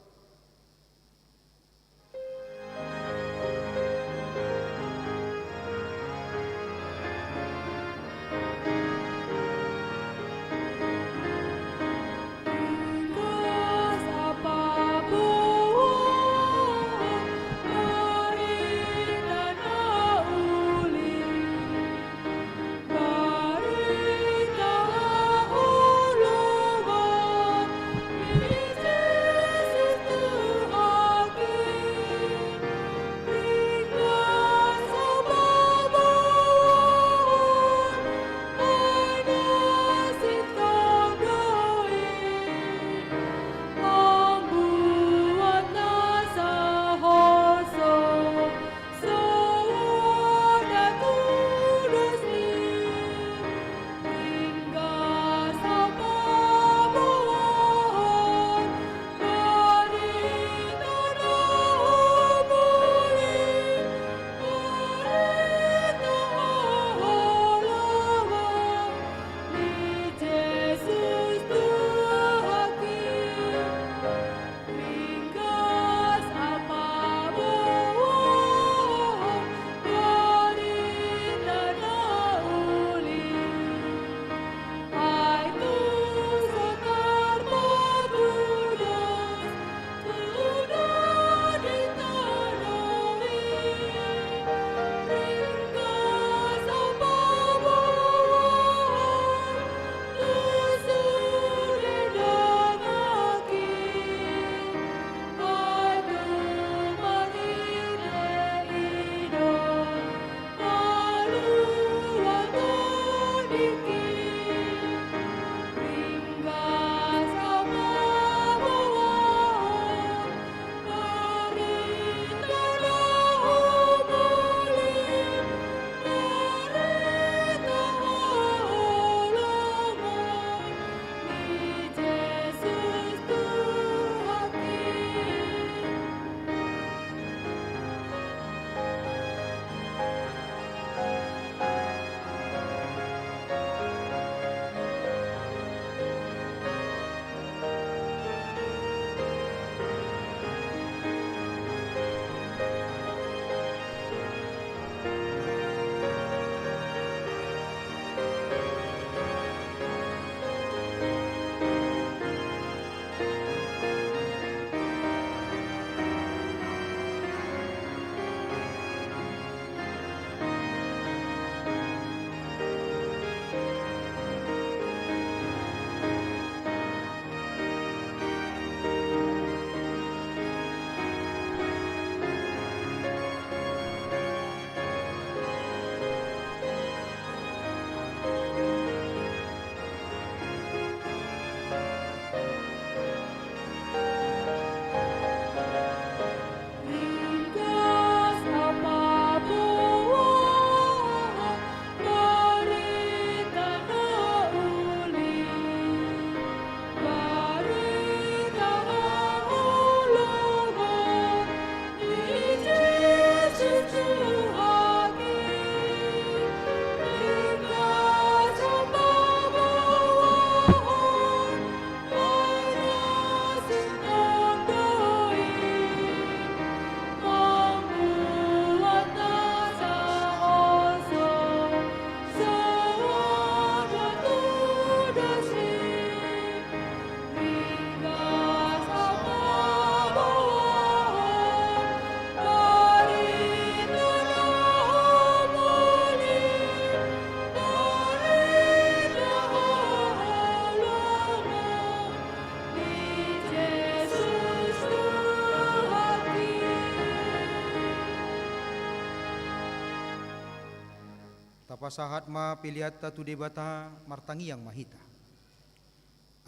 Pasahat ma peleanta tu Debata, martangiang ma hita.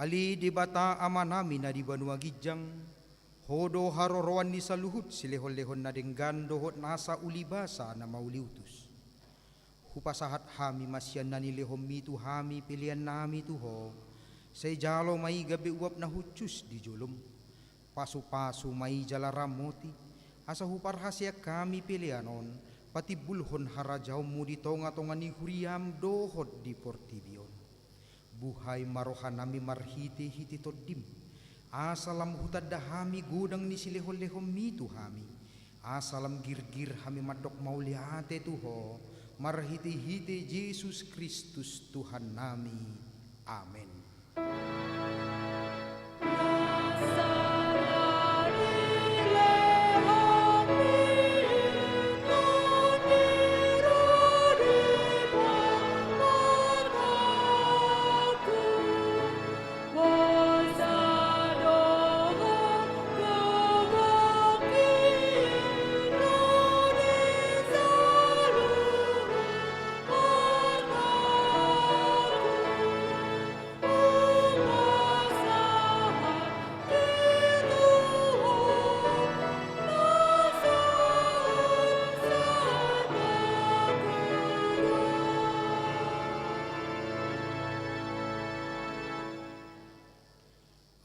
Ale Debata Amanami na di banua ginjang, Ho do haroroan ni saluhut silehonlehon na denggan dohot nasa ulibasa na mauliutus. Hupasahat hami ma sian na nilehonMi tu hami peleannami tu Ho, sai jalo ma i gabe uap na hushus di joloM. Pasupasu ma i jala ramoti, asa huparhaseang hami pelean on patimbulhon harajaonMu di tongatonga ni huriaM dohot di portibi on. Buhai ma rohanami marhitehite TondiM, asa lam hutanda hami godang ni silehonlehonMi tu hami, asa lam girgir hami mandok mauliate tu Ho, marhitehite Jesus Kristus Tuhannami. Amen.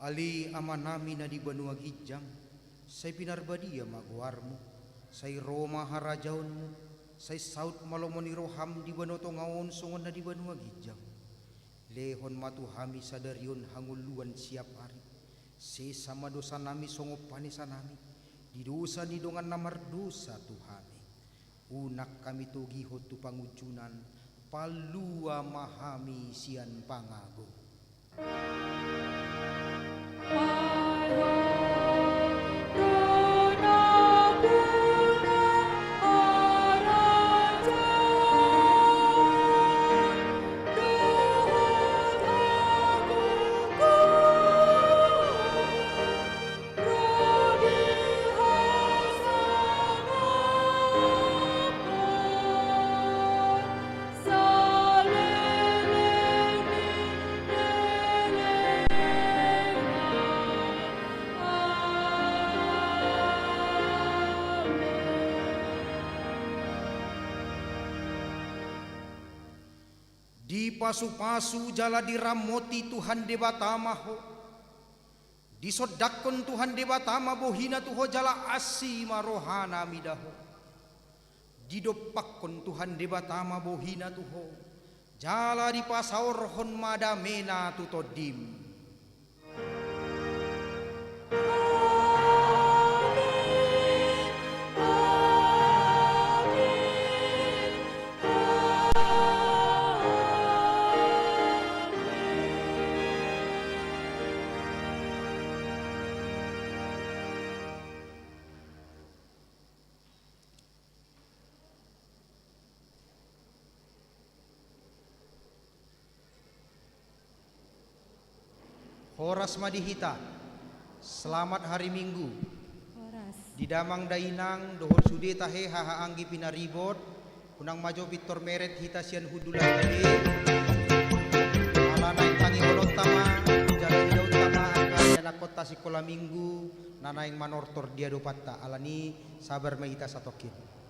Ale Amanami na di banua ginjang, sai pinarbadia ma goarMu, sai ro ma harajaonMu, sai saut ma lomo ni rohaM di banua tonga on songon na di banua ginjang. Lehon ma tu hami sadari on hangoluan siap ari. Sesa ma dosanami songon panesanami di dosa ni dongan na mardosa tu hami. Unang hami togihon tu pangunjunan, palua ma hami sian pangago. Dipasupasu jala diramoti Tuhan Debata ma ho. Disondangkon Tuhan Debata ma bohiNa tu ho jala asi ma rohaNa mida ho. Didompakkon Tuhan Debata ma bohiNa tu ho, jala dipasaorhon ma dameNa tu tondim. Horas ma di hita. Selamat hari Minggu. Horas. Di damang dainang dohot sude tahe haha anggi pinaribot, unang ma jo pintor meret hita sian hundulanta be. Ala naeng tangihononta ma jala idaonta ma angka ianakhonta sikola Minggu na naeng manortor di adopanta, alani sabar ma hita satongkin.